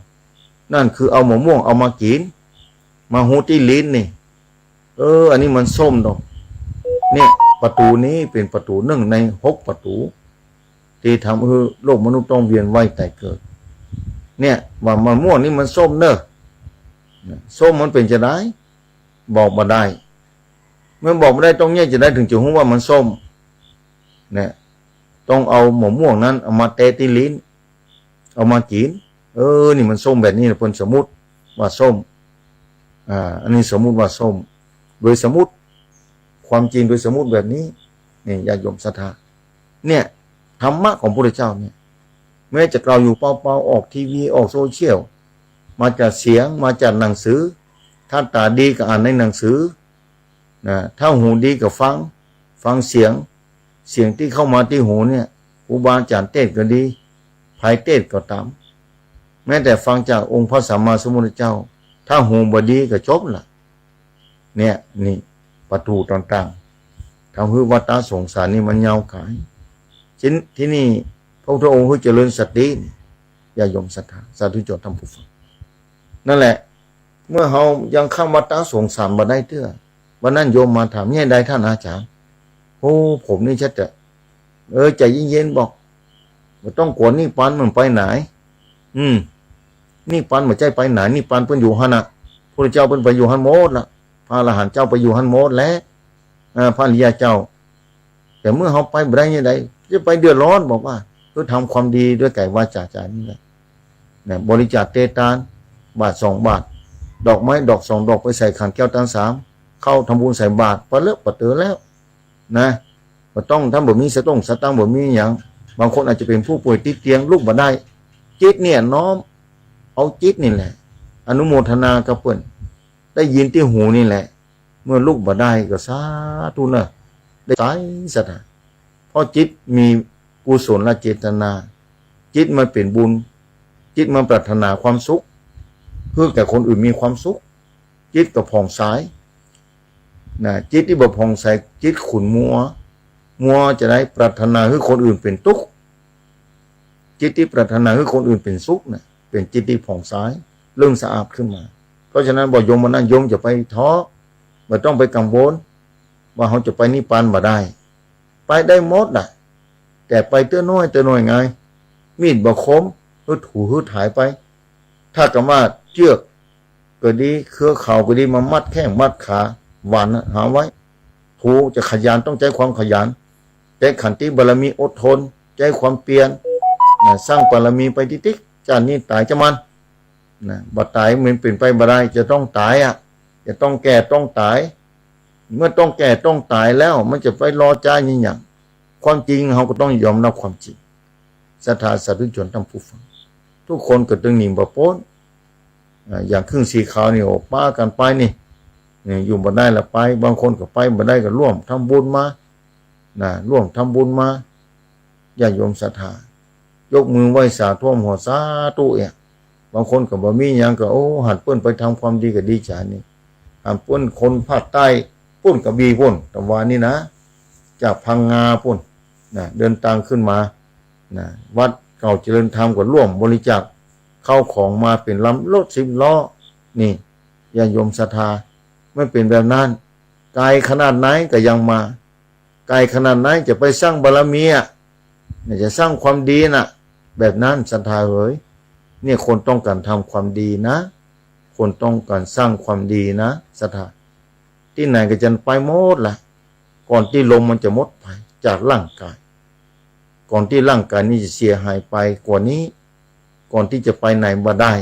นั่นคือเอามะม่วงเอามากิ๋น มาฮู้ตี้ลิ้นนี่ เออ อันนี้มันส้มดอก เนี่ย ประตู๋นี้เป๋นประตู๋นึ่งในหกประตู๋ ตี้ทำหื้อโลกมนุษย์ต้องเวียนว่ายต๋ายเกิด เนี่ย ว่ามะม่วงนี่มันส้มเน่อ นะ ส้มมันเป๋นจะใด บอกบ่ได้ เมื่อบอกบ่ได้ ต้องเยียะจะใด เถิงจะฮู้ว่ามันส้ม เนี่ย ต้องเอามะม่วงนั้นเอามาแตะตี้ลิ้น เอามากิ๋น เออ นี่มันส้มแบบนี้นะ เปิ้นสมมุติว่าส้ม อ่า อันนี้สมมุติว่าส้ม โดยสมมุติ ความจริงโดยสมมุติแบบนี้ นี่ ญาติโยมศรัทธา เนี่ย ธรรมะของพระพุทธเจ้าเนี่ย แม้จะกล่าวอยู่เปล่าๆ ออกทีวี ออกโซเชียล มาจากเสียง มาจากหนังสือ ถ้าต๋าดีก็อ่านในหนังสือ นะ ถ้าหูดีก็ฟัง ฟังเสียง เสียงตี้เข้ามาตี้หูเนี่ย ครูบาอาจ๋ารย์เตศน์ก็ดี ใผเตศน์ก็ต๋าม แม้แต่ฟังจากองค์พระสัมมาสัมพุทธเจ้า ถ้าหูบ่ดีก็จบละ เนี่ย นี่ ประตู๋ต่างๆ ทำหื้อวัฏฏะสงสารนี่มันยาวก๋าย ที ทีนี้พระพุทธองค์หื้อเจริญสติ ญาติโยมศรัทธา สาธุชนท่านผู้ฟัง นั่นแหละ เมื่อเฮายังข้ามวัฏฏะสงสารบ่ได้เตื้อ วันนั้นโยมมาถาม เยียะใดท่านอาจ๋ารย์ โอ้ ผมนี่ชักจะ เออ ใจ๋เย็นๆ บอก บ่ต้องกั๋ว นิพพานมันไปไหน อืม นิพพานบ่ใจ้ไปไหน นิพพานเปิ้นอยู่หั้นน่ะ พระพุทธเจ้าเปิ้นไปอยู่หั้นหมดละ พระอรหันต์เจ้าไปอยู่หั้นหมดแล้ว อ่า พระอริยะเจ้า แต่เมื่อเฮาไปบ่ได้เนี่ยใด จะไปเดือดร้อน บอกว่า คือทำความดีด้วยก๋ายวาจาใจ๋นี่แหละ นะ บริจาคเตตาน บาทสองบาท ดอกไม้ดอกสองดอกไปใส่ขันแก้วตังสาม เข้าทำบุญใส่บาตร ปะเลอะปะเต๋อแล้ว นะ บ่ต้อง ถ้าบ่มีสตุ้งสตางค์ บ่มีหยัง บางคนอาจจะเป๋นผู้ป่วยติดเตียง ลุกบ่ได้ จิตเนี่ยน้อม เอาจิตนี่แหละ อนุโมทนากับเปิ้น ได้ยินตี้หูนี่แหละ เมื่อลุกบ่ได้ก็สาธุเน่อ ได้ใจ๋ศรัทธา เพราะจิตมีกุศลเจตนา จิตมันเป๋นบุญ จิตมันปรารถนาความสุข เพื่อแก่คนอื่นมีความสุข จิตก็ผ่องใส นะ จิตตี้บ่ผ่องใส จิตขุ่นมัว มัวจะได้ปรารถนาหื้อคนอื่นเป๋นตุ๊กข์ จิตตี้ปรารถนาหื้อคนอื่นเป๋นสุขน่ะ เป๋นจิตตี้ผ่องใส เริ่มสะอาดขึ้นมา เพราะฉะนั้นบ่โยมวันนั้นโยมจะไปท้อ บ่ต้องไปกังวล ว่าเฮาจะไปนิพพานบ่ได้ ไปได้หมดน่ะ แต่ไปเตื้อน้อยเตื้อน้อยไง มีดบ่คม หื้อถูหื้อถายไป ถ้ากำว่าเจื้อกก็ดี เครือข่าวก็ดี มามัดแข้งมัดขา หว่านน่ะ หาไว้ ผู้จะขยันต้องใจ๊ความขยัน ใจ๊ขันติบารมีอดทน ใจ๊ความเปียร นะ สร้างบารมีไปติ๊กๆ จ้าดนี้ต๋ายจะมัน นะ บ่ต๋ายมันเป๋นไปบ่ได้ จะต้องต๋ายอะ จะต้องแก่ต้องต๋าย เมื่อต้องแก่ต้องต๋ายแล้ว มันจะไปรอจ๊าดอะหยัง ความจริงเฮาก็ต้องยอมรับความจริง ศรัทธาสาธุชนท่านผู้ฟัง ทุกคนก็ตึงหนีบ่ป๊น อ่า อย่างเครื่องสีขาวนี่ โอ้ ปากั๋นไปนี่ นี่ อยู่บ่ได้ละไป บางคนก็ไปบ่ได้ก็ร่วมทำบุญมา นะ ร่วมทำบุญมา ญาติโยมศรัทธา ยกมือไหว้สา ท่วมหัวสาธุเอะ บางคนก็บ่มีหยังก็ โอ้ หันเปิ้นไปทำความดีก็ดีจ๋านี่ หันเปิ้นคนภาคใต้ ปุ้นกระบี่ปุ้น ตะวันนี่นะ จากพังงาปุ้น นะ เดินตางขึ้นมา นะ วัดเก่าเจริญธรรมก็ร่วมบริจาคข้าวของมาเป๋นลำรถสิบล้อ นี่ ญาติโยมศรัทธา มันเป๋นแบบนั้น ไก๋ขนาดไหนก็ยังมา ไก๋ขนาดไหนจะไปสร้างบารมีอะ จะสร้างความดีน่ะ แบบนั้นศรัทธาเอ๋ย เนี่ยคนต้องก๋านทำความดีนะ คนต้องก๋านสร้างความดีนะ ศรัทธา ตี้ไหนก็จะไปหมดละ ก่อนตี้ลมมันจะหมดไปจากร่างก๋าย ก่อนตี้ร่างก๋ายนี้จะเสียหายไปกว่านี้ ก่อนตี้จะไปไหนบ่ได้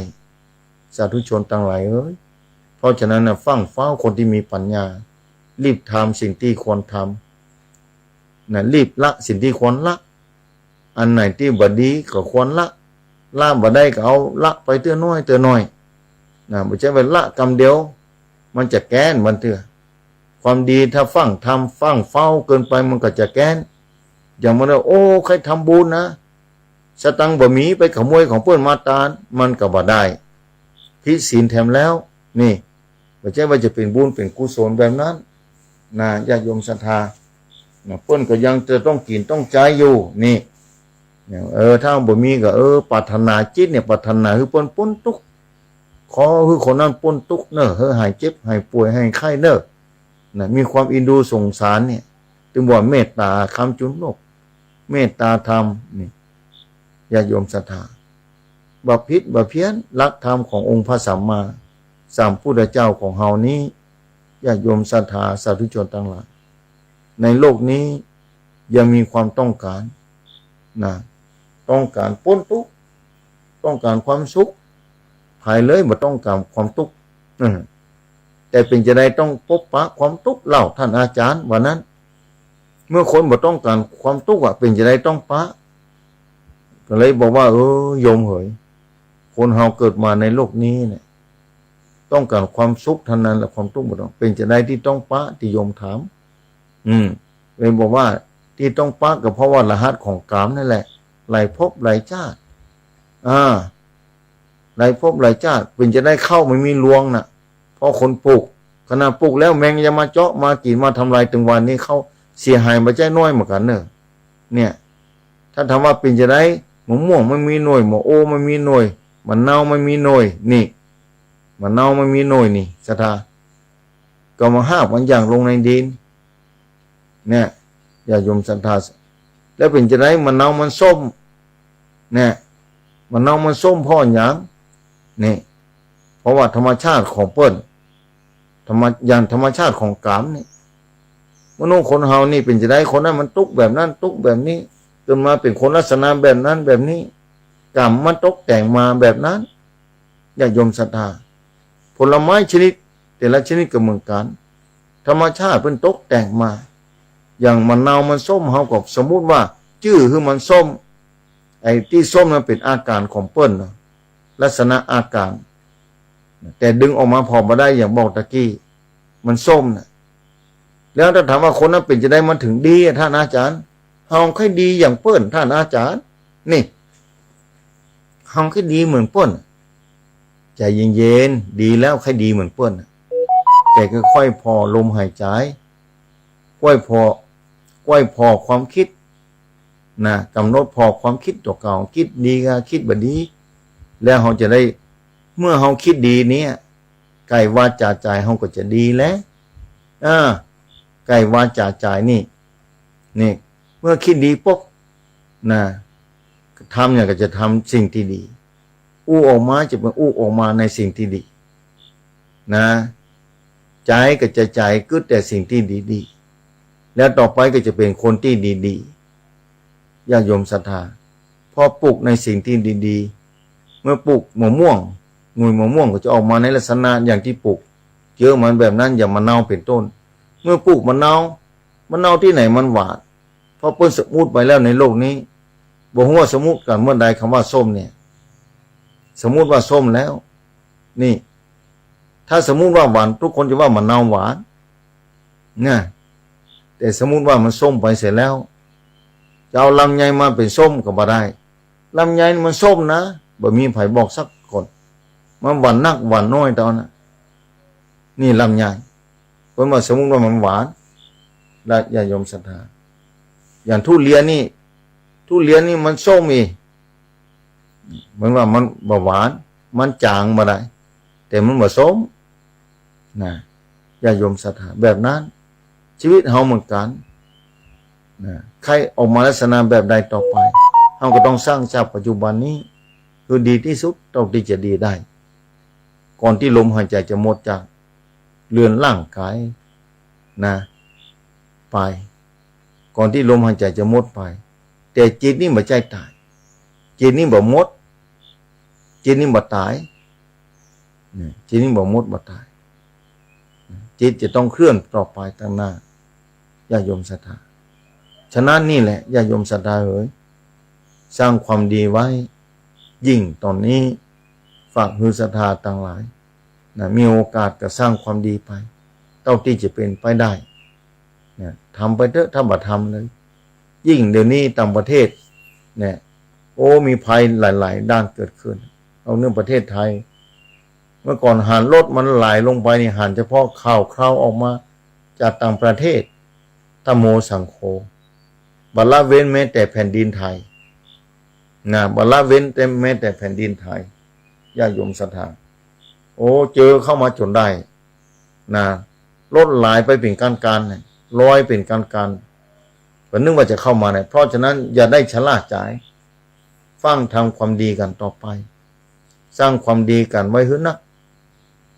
สาธุชนตังหลายเอ๋ย เพราะฉะนั้นน่ะ ฟั่งเฝ้าคนตี้มีปัญญา รีบทำสิ่งตี้ควรทำ นะ รีบละสิ่งตี้ควรละ อันไหนตี้บ่ดีก็ควรละ ละบ่ได้ก็เอาละไปเตื้อน้อยเตื้อน้อย นะ บ่ใจ้ว่าละกำเดียว มันจะแก๊นมันเตื้อ ความดีถ้าฟั่งทำฟั่งเฝ้าเกินไปมันก็จะแก๊น อย่างมันว่า โอ้ ใค่ทำบุญนะ สตางค์บ่มี ไปขโมยของเปิ้นมาตาน มันก็บ่ได้ ผิดศีลแถมแล้ว นี่ บ่ใจ้ว่าจะเป๋นบุญเป๋นกุศลแบบนั้น นะ ญาติโยมศรัทธา นะ เปิ้นก็ยังจะต้องกิ๋นต้องใจ๊อยู่ นี่ เนี่ย เออ ถ้าบ่มีก็ เออ ปรารถนาจิตเนี่ย ปรารถนาหื้อเปิ้นป๊นตุ๊กข์ ขอหื้อคนนั้นป๊นตุ๊กข์เน่อ หื้อหายเจ็บหายป่วยหายไข้เน่อ นะ มีความเอ็นดูสงสารเนี่ย ตึงว่าเมตต๋าคำจุนโลก เมตตาธรรม นี่ ญาติโยมศรัทธา บ่ผิดบ่เพี้ยนหลักธรรมขององค์พระสัมมาสัมพุทธเจ้าของเฮานี้ ญาติโยมศรัทธาสาธุชนตังหลาย ในโลกนี้ยังมีความต้องก๋าน นะ ต้องก๋านป๊นตุ๊กข์ ต้องก๋านความสุข ใผเลยบ่ต้องก๋านความตุ๊กข์ อืม แต่เป๋นจาใดต้องปบปะความตุ๊กข์เล่า ท่านอาจ๋ารย์ว่านั้น เมื่อคนบ่ต้องก๋านความตุ๊กข์อะ เป๋นจาใดต้องปะ ก็เลยบอกว่า เออ โยมเหย คนเฮาเกิดมาในโลกนี้เนี่ย ต้องก๋านความสุขเต้านั้นแหละ ความตุ๊กข์บ่ต้อง เป๋นจาใดตี้ต้องปะ ตี้โยมถาม อืม เลยบอกว่าตี้ต้องปะก็เพราะว่ารหัสของกามนั่นแหละ หลายภพหลายจ้าด อ่า หลายภพหลายจ้าด เป๋นจาใดข้าวมันมีรวงน่ะ เพราะคนปลูก ขนาดปลูกแล้วแมงยังมาเจาะมากิ๋นมาทำลาย ตึงวันนี้ข้าวเสียหายบ่ใจ้น้อยเหมือนกั๋นเน่อ เนี่ย ถ้าถามว่าเป๋นจาใด มะม่วงมันมีหน่วย มะโอมันมีหน่วย มะนาวมันมีหน่วย นี่ มะนาวมันมีหน่วยนี่ ศรัทธา ก็มาหากมันหยั่งลงในดิน เนี่ย ญาติโยมศรัทธา แล้วเป๋นจาใด มะนาวมันส้ม เนี่ย มะนาวมันส้มเพราะหยัง นี่ เพราะว่าธรรมชาติของเปิ้น ธรรมะ อย่างธรรมชาติของกามนี่ มนุษย์คนเฮานี่เป๋นจาใด คนนั้นมันตุ๊กแบบนั้น ตุ๊กแบบนี้ เกิดมาเป๋นคนลักษณะแบบนั้นแบบนี้ กรรมมันตกแต่งมาแบบนั้น ญาติโยมศรัทธา ผลไม้ชนิด แต่ละชนิดก็เหมือนกั๋น ธรรมชาติเปิ้นตกแต่งมา อย่างมะนาวมันส้ม เฮาก็สมมุติว่าจื้อหื้อมันส้ม ไอ้ตี้ส้มนั้นเป๋นอาก๋ารของเปิ้นเนาะ ลักษณะอาก๋าร แต่ดึงออกมาผ่อบ่ได้ อย่างบอกตะกี้ มันส้มน่ะ แล้วถ้าถามว่าคนนั้นเป๋นจาใดมันถึงดีอะท่านอาจารย์ เฮาใค่ดีอย่างเปิ้นท่านอาจารย์ นี่ เฮาใค่ดีเหมือนเปิ้น ใจเย็นๆ ดีแล้วใค่ดีเหมือนเปิ้น แต่ก็ค่อยผ่อลมหายใจ๋ ค่อยผ่อ ค่อยผ่อความกึ๊ดนะ ก๋ำหนดผ่อความกึ๊ดตั๋วเก่า กึ๊ดดีก็กึ๊ดบ่ดี แล้วเฮาจะได้ เมื่อเฮากึ๊ดดีเนี่ย ก๋ายวาจ๋าใจ๋เฮาก็จะดีแล อ่า ก๋ายวาจ๋าใจ๋นี่ นี่ เมื่อกึ๊ดดีปุ๊บ นะ ทำหยังก็จะทำสิ่งตี้ดี อู้ออกมาจะเป๋นอู้ออกมาในสิ่งตี้ดี นะ ใจ๋ก็จะใจ๋กึ๊ดแต่สิ่งตี้ดีๆ แล้วต่อไปก็จะเป๋นคนตี้ดีๆ ญาติโยมศรัทธา พอปลูกในสิ่งตี้ดีๆ เมื่อปลูกมะม่วง หน่วยมะม่วงก็จะออกมาในลักษณะอย่างตี้ปลูก เจื้อมันแบบนั้น อย่างมะนาวเป๋นต้น เมื่อปลูกมะนาว มะนาวตี้ไหนมันหวาน เพราะเปิ้นสมมุติไปแล้วในโลกนี้ บ่ฮู้ว่าสมมุติกั๋นเมื่อใด กำว่าส้มเนี่ย สมมุติว่าส้มแล้ว นี่ ถ้าสมมุติว่าหวาน ทุกคนจะว่ามะนาวหวาน นะ แต่สมมุติว่ามันส้มไปเสียแล้ว จะเอาลำไยมาเป๋นส้มก็บ่ได้ ลำไยนี่มันส้มนะ บ่มีใผบอกสักคน มันหวานนักหวานน้อยต๋อนนั้น นี่ลำไย เปิ้นว่าสมมุติว่ามันหวาน และญาติโยมศรัทธา อย่างทุเรียนนี่ ทุเรียนนี่มันส้มอีก เปิ้นว่ามันบ่หวาน มันจ๋างบ่ได้ แต่มันบ่ส้ม นะ ญาติโยมศรัทธา แบบนั้น ชีวิตเฮาเหมือนกั๋น นะ ใค่ออกมาลักษณะแบบใดต่อไป เฮาก็ต้องสร้างจากปัจจุบันนี้ คือดีตี้สุดเต้าตี้จะดีได้ ก่อนตี้ลมหายใจ๋จะหมดจากเรือนร่างก๋าย นะ ไป ก่อนตี้ลมหายใจ๋จะหมดไป แต่จิตนี่บ่ใจ้ต๋าย จิตนี่บ่หมด จิตนี่บ่ต๋าย นี่ จิตนี่บ่หมดบ่ต๋าย จิตจะต้องเคลื่อนต่อไปตางหน้า ญาติโยมศรัทธา ฉะนั้นนี่แหละ ญาติโยมศรัทธาเอ๋ย สร้างความดีไว้ ยิ่งต๋อนนี้ ฝากหื้อศรัทธาตังหลาย นะ มีโอกาสก็สร้างความดีไป เต้าตี้จะเป๋นไปได้ นะ ทำไปเต๊อะ ถ้าบ่ทำเลย ยิ่งเดี๋ยวนี้ต่างประเทศ เนี่ย โอ้ มีภัยหลายๆ ด้านเกิดขึ้น เอาเรื่องประเทศไทย เมื่อก่อนหันรถมันไหลลงไปนี่ หันเฉพาะข่าวคราวออกมาจากต่างประเทศ ธัมโม สังโฆ บ่ละเว้นแม้แต่แผ่นดินไทย นะ บ่ละเว้นแต่แม้แต่แผ่นดินไทย ญาติโยมศรัทธา โอ้ เจอเข้ามาจ๋นได้ นะ รถไหลไปเป๋นก้านๆ เนี่ย ลอยเป๋นก้านๆ ก็นึกว่าจะเข้ามาเนี่ย เพราะฉะนั้นอย่าได้ชะล่าใจ ฟั่งทำความดีกั๋นต่อไป สร้างความดีกั๋นไว้หื้อนัก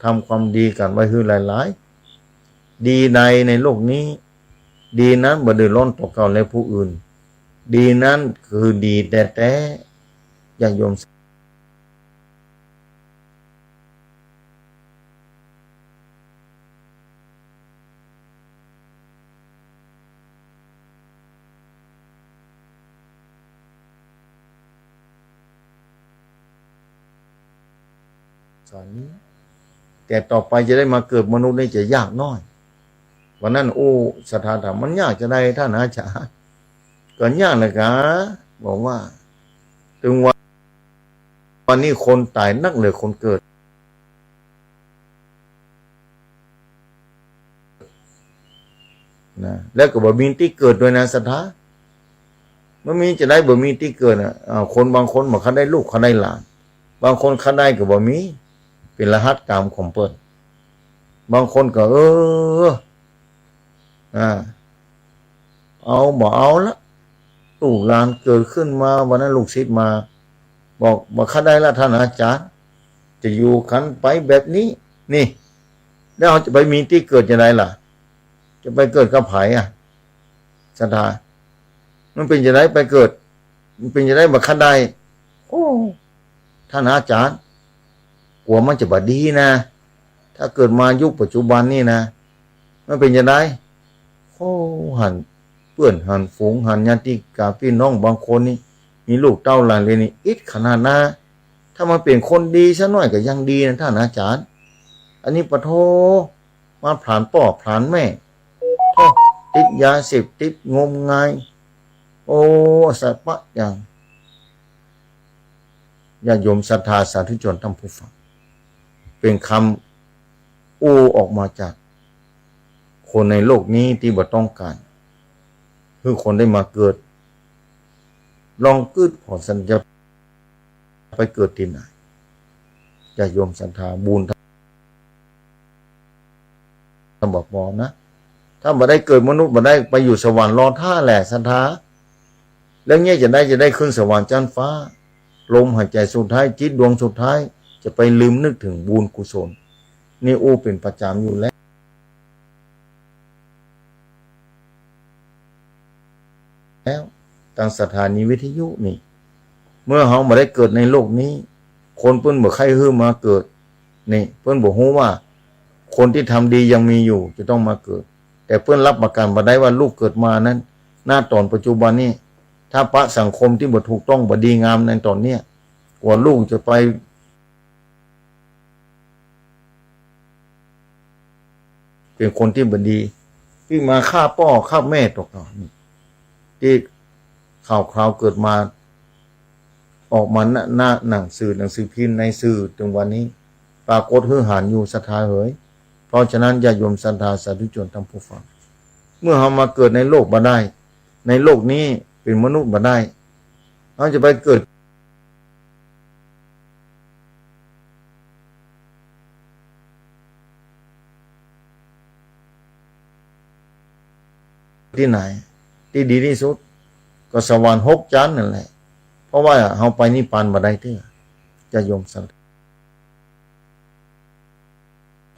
ทำความดีกั๋นไว้หื้อหลายๆ ดีใดในโลกนี้ ดีนั้นบ่เดือดร้อนตั๋วเก่าและผู้อื่น ดีนั้นคือดีแต๊ๆ ญาติโยม สอนนี้ แต่ต่อไปจะได้มาเกิดมนุษย์นี่จะยากน้อย วันนั้น โอ้ ศรัทธาถาม มันยากจาใดท่านอาจารย์ ก็ยากแหละกา บอกว่า ตึงวัน วันนี้คนต๋ายนักเหลือคนเกิด นะ แล้วก็บ่มีตี้เกิดด้วยนะศรัทธา มันมีจาใดบ่มีตี้เกิดน่ะ อ่า คนบางคนบ่คันได้ลูกคันได้หลาน บางคนคันได้ก็บ่มี เป๋นรหัสกรรมของเปิ้น บางคนก็ เออ อ่า เอาบ่เอาละ ลูกหลานเกิดขึ้นมา วันนั้นลูกศิษย์มา บอก บ่คันได้ละท่านอาจารย์ จะอยู่กันไปแบบนี้ นี่ แล้วเฮาจะไปมีตี้เกิดจาใดล่ะ จะไปเกิดกับใผอะ ศรัทธา มันเป๋นจะใดไปเกิด มันเป๋นจะใดบ่าคันได้ โอ้ ต้านอาจ๋ารย์ กั๋วมันจะบ่ดีนะ ถ้าเกิดมายุคปัจจุบันนี่นะ มันเป๋นจะใด โอ้ หันเปื้อนหันฝูง หันญาติกาปี้น้องบางคนนี่ มีลูกเต้าหลานเรือนนี่ อิดขนาดนา ถ้ามันเป๋นคนดีสักหน้อยก็ยังดีนะต้านอาจ๋ารย์ อันนี้ปะโธ่ มาผลาญป้อผลาญแม่ โอ้ ติดยาเสพติดงมงาย โอ้ สะปะอย่าง ญาติโยมศรัทธาสาธุชนท่านผู้ฟัง เป๋นกำอู้ออกมาจากคนในโลกนี้ตี้บ่ต้องก๋านหื้อคนได้มาเกิด ลองกึ๊ดผ่อสัญญา ไปเกิดตี้ไหน ญาติโยมศรัทธา บุญ ถ้าบ่ปอนะ ถ้าบ่ได้เกิดมนุษย์ บ่ได้ไปอยู่สวรรค์ รอถ้าแหละศรัทธา แล้วเนี่ยจะได้ จะได้ขึ้นสวรรค์จั๊นฟ้า ลมหายใจ๋สุดท้าย จิตดวงสุดท้าย จะไปลืมนึกเถิงบุญกุศล นี่อู้เป๋นประจ๋ำอยู่แล้ว แล้ว ตางสถานีวิทยุนี่ เมื่อเฮาบ่ได้เกิดในโลกนี้ คนเปิ้นบ่ใค่หื้อมาเกิด นี่ เปิ้นบ่ฮู้ว่า คนตี้ทำดียังมีอยู่ จะต้องมาเกิด แต่เปิ้นฮับประกั๋นบ่ได้ว่าลูกเกิดมานั้น ณ ต๋อนปัจจุบันนี้ ถ้าปะสังคมตี้บ่ถูกต้อง บ่ดีงามในต๋อนเนี้ย กั๋วลูกจะไป เป๋นคนตี้บ่ดี ตี้มาฆ่าป้อฆ่าแม่ตั๋วเก่านี่ ตี้ข่าวคราวเกิดมา ออกมาหน้า หน้าหนังสือ หนังสือพิมพ์ ในสื่อ เถิงวันนี้ ปรากฏหื้อหันอยู่ศรัทธาเหย เพราะฉะนั้นญาติโยมศรัทธาสาธุชนท่านผู้ฟัง เมื่อเฮามาเกิดในโลกบ่ได้ ในโลกนี้เป๋นมนุษย์บ่ได้ เฮาจะไปเกิด ตี้ไหน ตี้ดีตี้สุด ก็สวรรค์หกจั๊นนั่นแหละ เพราะว่าเฮาไปนิพพานบ่ได้เตื้อ ญาติโยมศรัทธ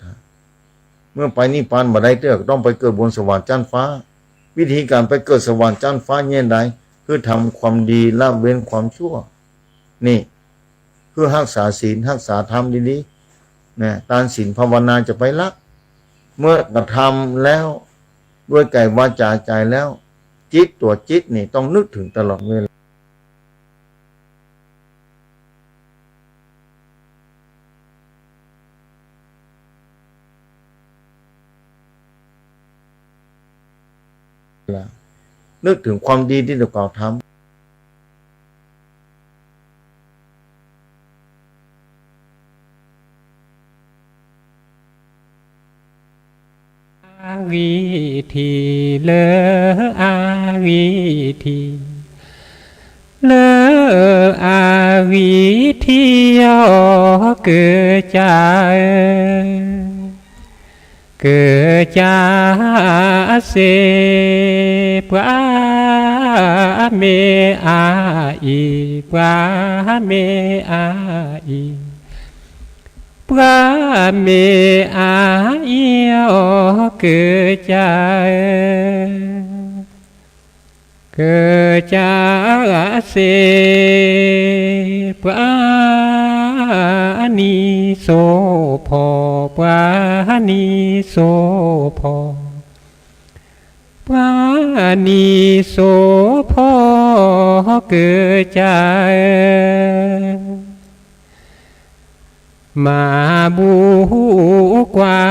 า เมื่อไปนิพพานบ่ได้เตื้อ ก็ต้องไปเกิดบนสวรรค์จั๊นฟ้า วิธีก๋านไปเกิดสวรรค์จั๊นฟ้าเยียะใด คือทำความดีละเว้นความชั่ว นี่ คือฮักษาศีล ฮักษาธรรมดีๆ นะ ตานศีลภาวนาจะไปละ เมื่อกระทำแล้ว ด้วยก๋ายวาจ๋าใจ๋แล้ว จิตตั๋วจิตนี่ต้องนึกเถิงตลอดเวลา นึกเถิงความดีตี้ตั๋วเก่าทำ อาวิธี เลออาวิธี เลออาวิธี อ๋อ เกอจ๋าเอ๋ย เกอจ๋าเส ปวาเมอาอี ปวาเมอาอี ปวาเมอาอี อ๋อ เกอจ๋าเอ๋ย เกอจ๋าเส ปวานีโสภอ ปวานีโสภอ ปวานีโสภอ เกอจ๋าเอ๋ย มาบู๋กว่า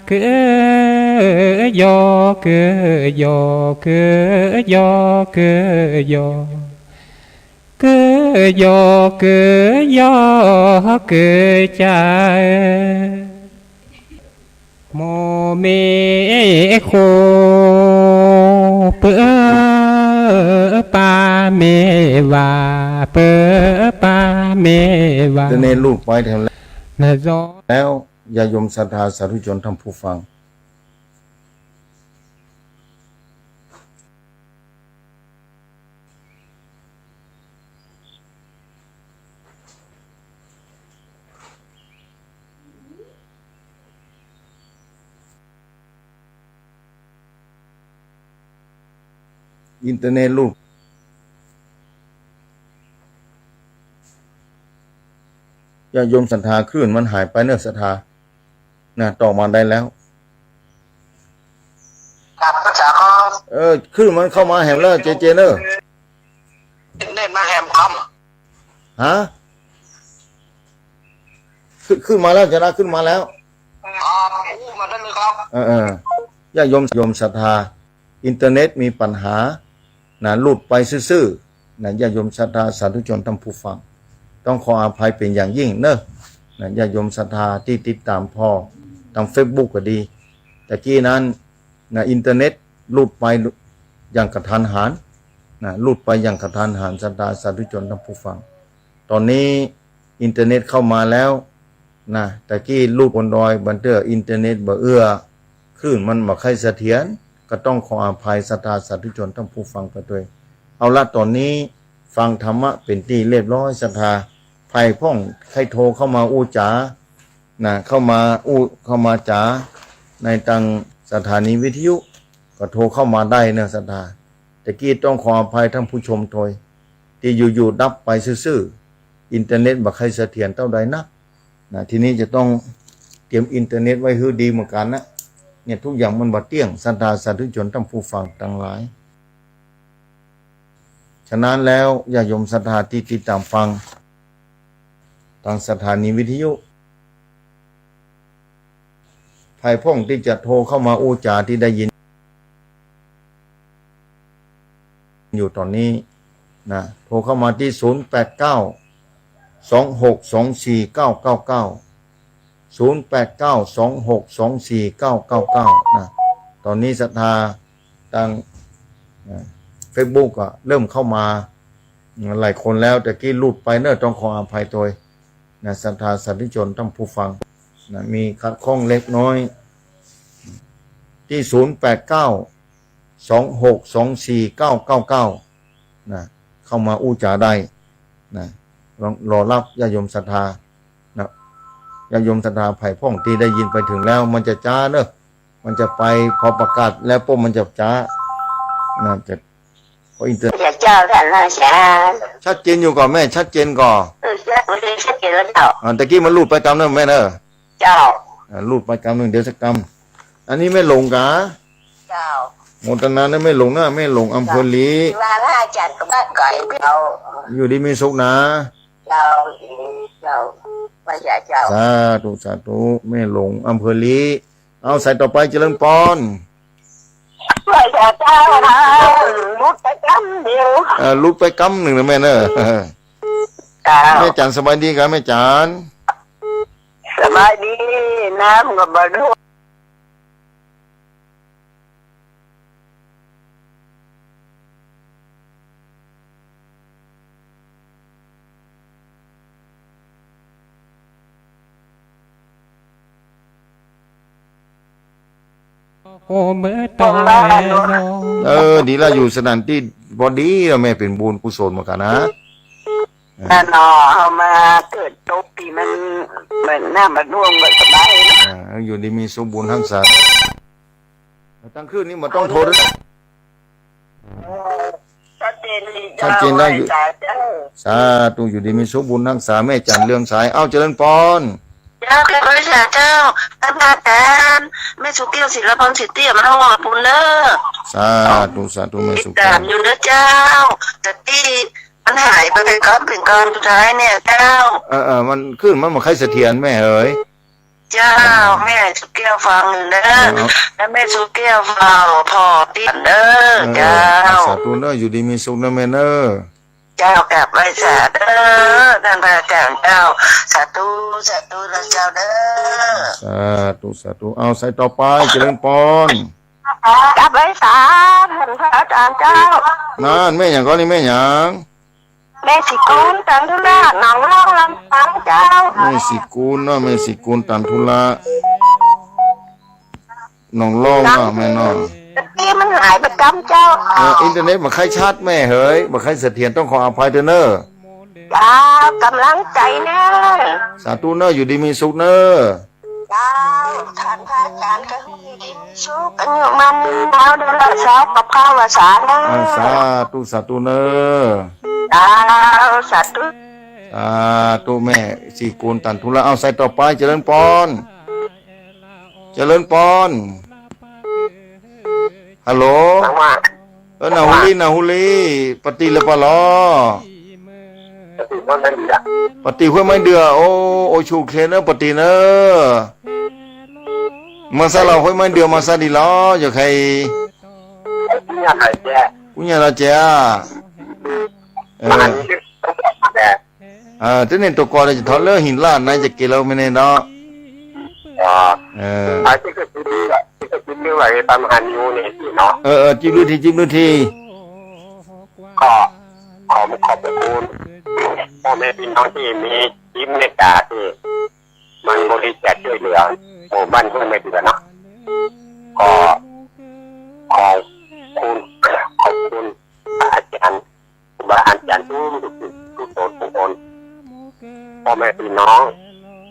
เกอยอ เกอยอ เกอยอ เกอยอ เกอยอ เกอยอ เกอจ๋าเอ๋ย โมเมโค เป๋อปาเมวา เป๋อปาเมวา เดี๋ยวนี้ลูกไปแถวแล้ว นะจ๊อ แล้วญาติโยมศรัทธาสาธุชนท่านผู้ฟัง อินเทอร์เน็ตหลุด ญาติโยมศรัทธา คลื่นมันหายไปเนอะศรัทธา นะ ต่อมาได้แล้ว ครับ พระอาจารย์ครับ เออ คลื่นมันเข้ามาแหมแล้ว เจเจเนอะ เน็ตมาแหมครับ ฮะ ขึ้น ขึ้นมาแล้ว ชนะ ขึ้นมาแล้ว ครับ อู้ มาได้เลยครับ เออ เออ ญาติโยม โยมศรัทธา อินเทอร์เน็ตมีปัญหา นะ หลุดไปซื่อๆ นะ ญาติโยมศรัทธาสาธุชนท่านผู้ฟัง ต้องขออภัยเป็นอย่างยิ่งเนอะ นะ ญาติโยมศรัทธาตี้ติดต๋ามผ่อตางเฟซบุ๊กก็ดี ตะกี้นั้น นะ อินเทอร์เน็ตหลุดไปอย่างกะทันหัน นะ หลุดไปอย่างกะทันหัน ศรัทธาสาธุชนท่านผู้ฟัง ต๋อนนี้อินเทอร์เน็ตเข้ามาแล้ว นะ ตะกี้หลุดบนดอย บางเตื้ออินเทอร์เน็ตบ่เอื้อ คลื่นมันบ่ใค่เสถียร ก็ต้องขออภัยศรัทธาสาธุชนท่านผู้ฟังไปตวย เอาละ ต๋อนนี้ฟังธรรมะเป๋นตี้เรียบร้อย ศรัทธา ใผพ่องใค่โทรเข้ามาอู้จ๋า นะ เข้ามาอู้ เข้ามาจ๋าในตางสถานีวิทยุ ก็โทรเข้ามาได้เนอะศรัทธา ตะกี้ต้องขออภัยท่านผู้ชมตวย ตี้อยู่ๆ ดับไปซื่อๆ อินเทอร์เน็ตบ่ใค่เสถียรเต้าใดนัก นะ ทีนี้จะต้องเตรียมอินเทอร์เน็ตไว้หื้อดีเหมือนกั๋นนะ เนี่ย ทุกอย่างมันบ่เตี้ยง ศรัทธาสาธุชนท่านผู้ฟังตังหลาย ฉะนั้นแล้วญาติโยมศรัทธาตี้ติดต๋ามฟังตางสถานีวิทยุ ใผพ่องตี้จะโทรเข้ามาอู้จ๋าตี้ได้ยินอยู่ต๋อนนี้ นะ โทรเข้ามาตี้ ศูนย์แปดเก้า สองหกสองสี่เก้าเก้าเก้า ศูนย์แปดเก้า สองหกสองสี่เก้าเก้าเก้า นะ ต๋อนนี้ศรัทธาตาง นะ เฟซบุ๊กก็เริ่มเข้ามาหลายคนแล้ว ตะกี้หลุดไปเนอะ ต้องขออภัยตวย นะ ศรัทธาสาธุชนท่านผู้ฟัง นะ มีขัดข้องเล็กน้อย ตี้ ศูนย์แปดเก้า สองหกสองสี่เก้าเก้าเก้า นะ เข้ามาอู้จ๋าได้ นะ รอ รอฮับญาติโยมศรัทธา นะ ญาติโยมศรัทธาใผพ่องตี้ได้ยินไปเถิงแล้ว มันจะจ๊าเนอะ มันจะไป พอประกาศแล้วปุ๊บมันจะจ๊า นะ จะ เพราะอินเทอร์ เจ้า ท่านอาจารย์ ชัดเจนอยู่ก่อแม่ ชัดเจนก่อ เออ ชัดเจนแล้วเจ้า อ่า ตะกี้มันหลุดไปกำนึ่งแม่เนอะ เจ้า อ่า หลุดไปกำนึ่ง เดี๋ยวสักกำ อันนี้แม่หลงกา เจ้า โมทนานะแม่หลงนะ แม่หลงอำเภอลี เจ้า ว่าพระอาจารย์ก็บ้านไกลเจ้า อยู่ดีมีสุขนะ เจ้า เจ้า พระอาจารย์เจ้า สาธุ สาธุ แม่หลงอำเภอลี เอาสายต่อไป เจริญปอน พระอาจารย์เจ้า หลุดไปกำเดียว เออ หลุดไปกำนึ่งนะแม่เนอะ เจ้า แม่จันสบายดีกาแม่จัน สบายดี น้ำก็บ่ท่วม เออ ดีละ อยู่สถานตี้พอดีละ แม่เป๋นบุญกุศลเหมือนกั๋นนะ นั่นเนาะ เอามาเกิดตกตี้มัน มันน้ำมันท่วมก็สบายนะ อ่า อยู่ดีมีสุขบุญฮักษา ตางคลื่นนี้บ่ต้องโทรด้วย ชัดเจนดีเจ้า ชัดเจนแล้ว อยู่ สาธุ สาธุ อยู่ดีมีสุขบุญฮักษาแม่จันเรืองสาย เอ้า เจริญปอน เจ้า กราบไหว้สาเจ้า ท่านพระอาจารย์ แม่สุแก้ว ศิลปพร สิทธิ มาถวายบุญเนอะ สาธุ สาธุ แม่สุแก้ว ติดต๋ามอยู่เนอะเจ้า ตะกี้มันหายไปเป๋นก้อนเป๋นก้อนสุดท้ายเนี่ยเจ้า เออ เออ มันคลื่นมันบ่ใค่เสถียรแม่เอ๋ย เจ้า แม่สุแก้วฟังอยู่เนอะ เออ แล้วแม่สุแก้วฟังผ่อตี้เนอะ เออ เจ้า สาธุเนอะ อยู่ดีมีสุขเนอะแม่เนอะ เจ้า กราบไหว้สาเด้อ ท่านพระอาจารย์เจ้า สาธุ สาธุนะเจ้าเด้อ สาธุ สาธุ เอาสายต่อไป เจริญปอน กราบไหว้สา ท่านพระอาจารย์เจ้า นั่น แม่หยังก่อนี่ แม่หยัง แม่ศรีกูล ตันธุระ หนองล่อง ลำปางเจ้า แม่ศรีกูลเนาะ แม่ศรีกูล ตันธุระ หนองล่องเนาะ แม่เนาะ ตะกี้มันหายไปกำเจ้า เออ อินเทอร์เน็ตบ่ใค่ชัดแม่เหย บ่ใค่เสถียร ต้องขออภัยด้วยเนอะ เจ้า ก๋ำลังใจ๋เนอะ สาธุเนอะ อยู่ดีมีสุขเนอะ เจ้า ต้านพระอาจ๋ารย์ก็หื้ออยู่ดีมีสุข อายุมั่นยืนยาว เดือนละสาวกับข้าวสารเน่อ อ่า สาธุ สาธุเน่อ เจ้า สาธุ สาธุ แม่ศรีกูล ตันธุระ เอา สายต่อไป เจริญปอน เจริญปอน ฮัลโหล เออ นาฮูลี นาฮูลี ปะตี๋ละปะลอ ปะตี๋ห้วยไม้เดือ โอ้ โอ้ ชูเคนเน่อ ปะตี๋เน่อ มาซะลอ ห้วยไม้เดือ มาซะดีลอ อย่าใค่ กูเนี่ยลอแจ เออ เออ ตี้นี่ตั๋วก่อจะถอดเลือดหินลาดนะ จะเก๋นลอแม่เน่อเนาะ อ๋อ เออ ไอ้ตี้ก็คือดีอะ ตี้ก็คือดีว่าไอ้ตามหานิวเนี่ยสิเนาะ เออ เออ จิ๊บดูที จิ๊บดูที ก็ขอ ขอบพระคุณพ่อแม่พี่น้องตี้มีจิตเมตต๋าตี้มันบริจาคจ้วยเหลือหมู่บ้านห้วยไม้เดือเนาะ ก็ขอบคุณ ขอบคุณพระอาจ๋ารย์ ครูบาอาจ๋ารย์ทุกๆ ทุกๆ ต๋นทุกคน ป้อแม่ปี้น้อง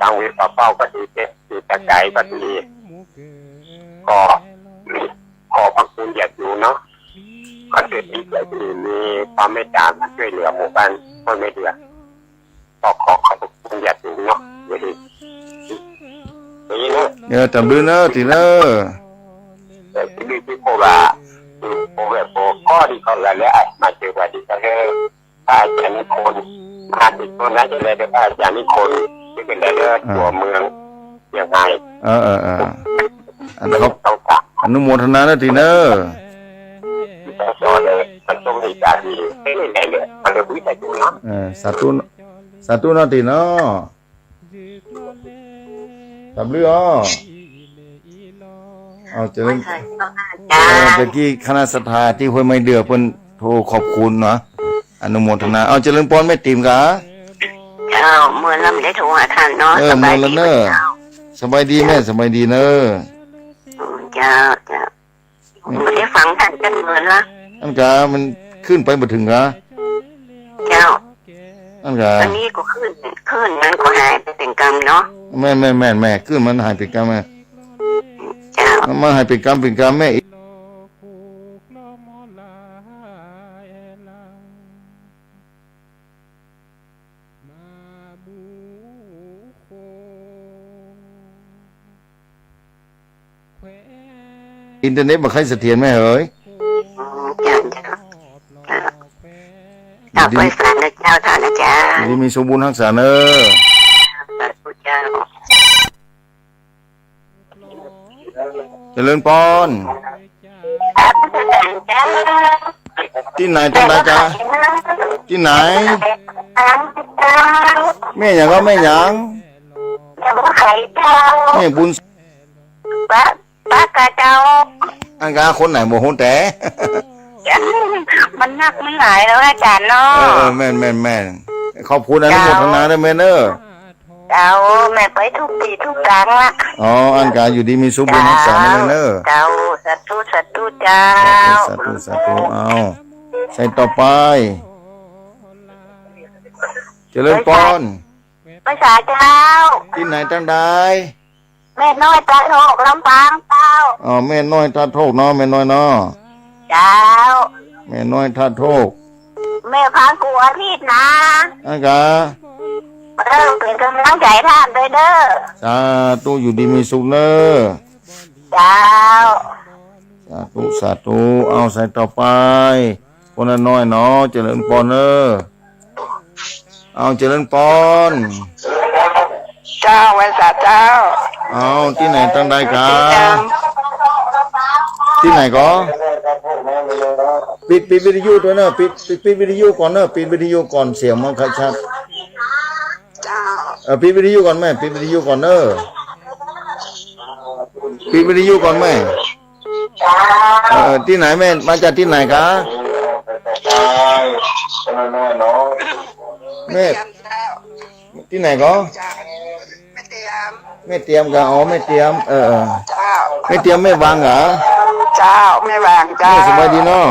ตางเวียงป่าเป้าก็ดี เตะสีตะไก๋ก็ดี ก็ขอบพระคุณอย่างสูงเนาะ ก็เกิดดีใจตี้มีความเมตต๋ามาจ้วยเหลือหมู่บ้านห้วยไม้เดือ ก็ขอขอบพระคุณอย่างสูงเนาะ อย่างนี้ อย่างนี้เนาะ เออ ต๋ามรื้อเนาะ ตี๋เนาะ แต่ตี้ตี้โคว่า โคแบบโคข้อดีของเราแล้ว มาเจอว่าดีก็เลย พระอาจ๋ารย์นิพนธ์ มาติดต้นนะ จะได้พระอาจ๋ารย์นิพนธ์ ตี้เป๋นได้เลือด อ่า ตั๋วเมืองเจียงราย เออ เออ เออ อันเขา เขากะ อนุโมทนาเนาะ ตี๋เนาะ สอสอเลย มันต้องมีการดี เอ้ย ไหนเลย มันเลยวิจัยดูเนาะ เออ สาธุ สาธุเนาะ ตี๋เนาะ ต๋ามรื้ออ้อ เอาเจริญ เออ ตะกี้คณะศรัทธาตี้ห้วยไม้เดือเปิ้นโทรขอบคุณเนาะ อนุโมทนา เอาเจริญปอนแม่ติ๋มกา เจ้า เมินแล้วบ่ได้โทรหาต้านเนาะ เออ สบายดี เมินแล้วเน่อ เจ้า สบายดีแม่ สบายดีเน่อ อืม เจ้า เจ้า อืม บ่ได้ฟังต้านจักเมินละ อันกา มันขึ้นไปบ่เถิงกา เจ้า อันกา อันนี้ก็คลื่น คลื่นมันก็หายไปเป๋นกำเนาะ แม่น แม่น แม่น แม่น คลื่นมันหายเป๋นกำแม่ เจ้า มันหายเป๋นกำ เป๋นกำแม่ อินเทอร์เน็ตบ่ใค่เสถียรแม่เหย อืม เจ้า เจ้า เจ้า อยู่ดี เจ้า ไปสารนะเจ้า ท่านอาจ๋ารย์ อยู่ดีมีสุขบุญฮักษาเน่อ สาธุเจ้า เจริญปอน ตี้ไหน ตังใดกา ตี้ไหน แม่หยังก็แม่หยัง แม่บุญ ปะ ปะกะเจ้า อันกาคนไหนบ่ฮู้แต่ มันนักมันหลายแล้วอาจ๋ารย์เนาะ เออ เออ แม่น แม่น แม่น ขอบคุณอนุโมทนาเน่อแม่เน่อ เจ้า แม่ไปทุกตี้ทุกตางละ อ๋อ อันกาอยู่ดีมีสุขบุญฮักษาเน่อแม่เน่อ เจ้า สาธุ สาธุเจ้า สาธุ สาธุ เอา สายต่อไป เจริญปอน ภาษาเจ้า ตี้ไหนตังใด แม่น้อยท่าโทก ลำปางเจ้า อ๋อ แม่น้อยท่าโทกเนาะ แม่น้อยเนาะ เจ้า แม่น้อยท่าโทก แม่พังกูอาทิตย์นะ อันกา เออ เป๋นก๋ำลังใจ๋ต้านตวยเน่อ สาธุ อยู่ดีมีสุขเน่อ เจ้า สาธุ สาธุ เอาสายต่อไป คนน้อยเนาะ เจริญปอนเน่อ เอาเจริญปอน เจ้า ไหว้สาเจ้า เอาตี้ไหนตังใดกา ตี้ไหนก็ ปิด ปิดวิทยุตวยเน่อ ปิด ปิด ปิดวิทยุก่อนเน่อ ปิดวิทยุก่อน เสียงมันบ่ค่อยชัด เจ้า เออ ปิดวิทยุก่อนแม่ ปิดวิทยุก่อนเน่อ ปิดวิทยุก่อนแม่ เออ ตี้ไหนแม่ มาจากตี้ไหนกา แม่ ตี้ไหนก็ แม่เตียม แม่เตียมกา อ๋อ แม่เตียม เออ เออ เจ้า แม่เตียม แม่วางกา เจ้า แม่วางเจ้า แม่สบายดีเนาะ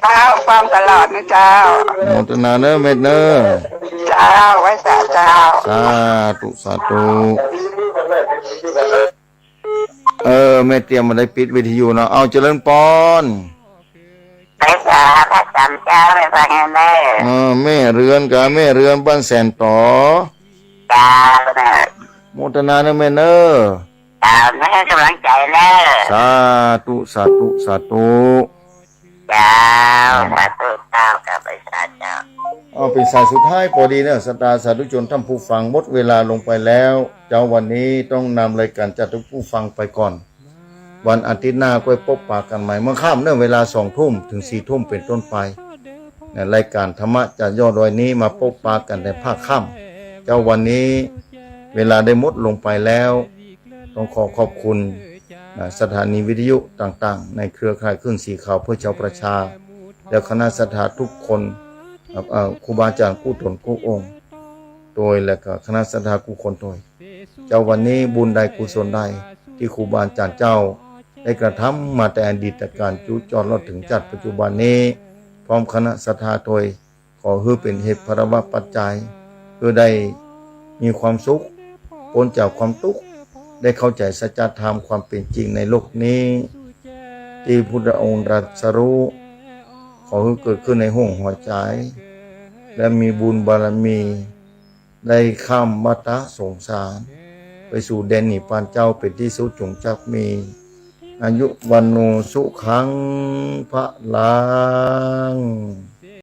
เจ้า ฟังตลอดนะเจ้า อนุโมทนาเน่อแม่เน่อ เจ้า ไหว้สาเจ้า สาธุ สาธุ เออ แม่เตรียมบ่ได้ปิดวิทยุเนาะ เอา เจริญปอน ไปสาพระจำเจ้าไปฟังกันเด้อ เออ แม่เรือนกับแม่เรือนบ้านแสนต่อ เจ้าเนอะ โมทนาเนอะแม่เนอะ เจ้า แม่ให้กำลังใจเนอะ สาธุ สาธุ สาธุ เจ้า สาธุเจ้า กับไปสาเจ้า เอา เป๋นสายสุดท้ายปอดีเนอะ ศรัทธาสาธุชนท่านผู้ฟัง หมดเวลาลงไปแล้ว เจ้า วันนี้ต้องนำรายการจากท่านผู้ฟังไปก่อน วันอาทิตย์หน้าก็พบปะกันใหม่เมื่อค่ำเนอะ เวลาสองทุ่มถึงสี่ทุ่มเป๋นต้นไป ในรายการธรรมะจากยอดดอยนี้มาพบปะกันในภาคค่ำ เจ้า วันนี้เวลาได้หมดลงไปแล้ว ต้องขอขอบคุณ นะ สถานีวิทยุต่างๆ ในเครือข่ายคลื่นสีขาวเพื่อชาวประชา และคณะศรัทธาทุกคน เอ่อ เอ่อ ครูบาอาจารย์กู้ต๋นกู้องค์ โดย และก็คณะศรัทธากู้คนโดย เจ้า วันนี้บุญใดกุศลใดตี้ครูบาอาจารย์เจ้าได้กระทำมาแต่อดีตกาลจุจนลอดเถิงจัดปัจจุบันนี้ พร้อมคณะศรัทธาโดย ขอหื้อเป๋นเหตุผลวปัจจัย หื้อได้มีความสุข ป๊นจากความตุ๊กข์ ได้เข้าใจ๋สัจธรรมความเป๋นจริงในโลกนี้ ตี้พุทธองค์ตรัสรู้ ขอหื้อเกิดขึ้นในห้วงหัวใจ๋ และมีบุญบารมี ได้ข้ามวัฏสงสาร ไปสู่แดนนิพพานเจ้าเป๋นตี้สุด จงจักมี อายุ วัณโณ สุขัง พลัง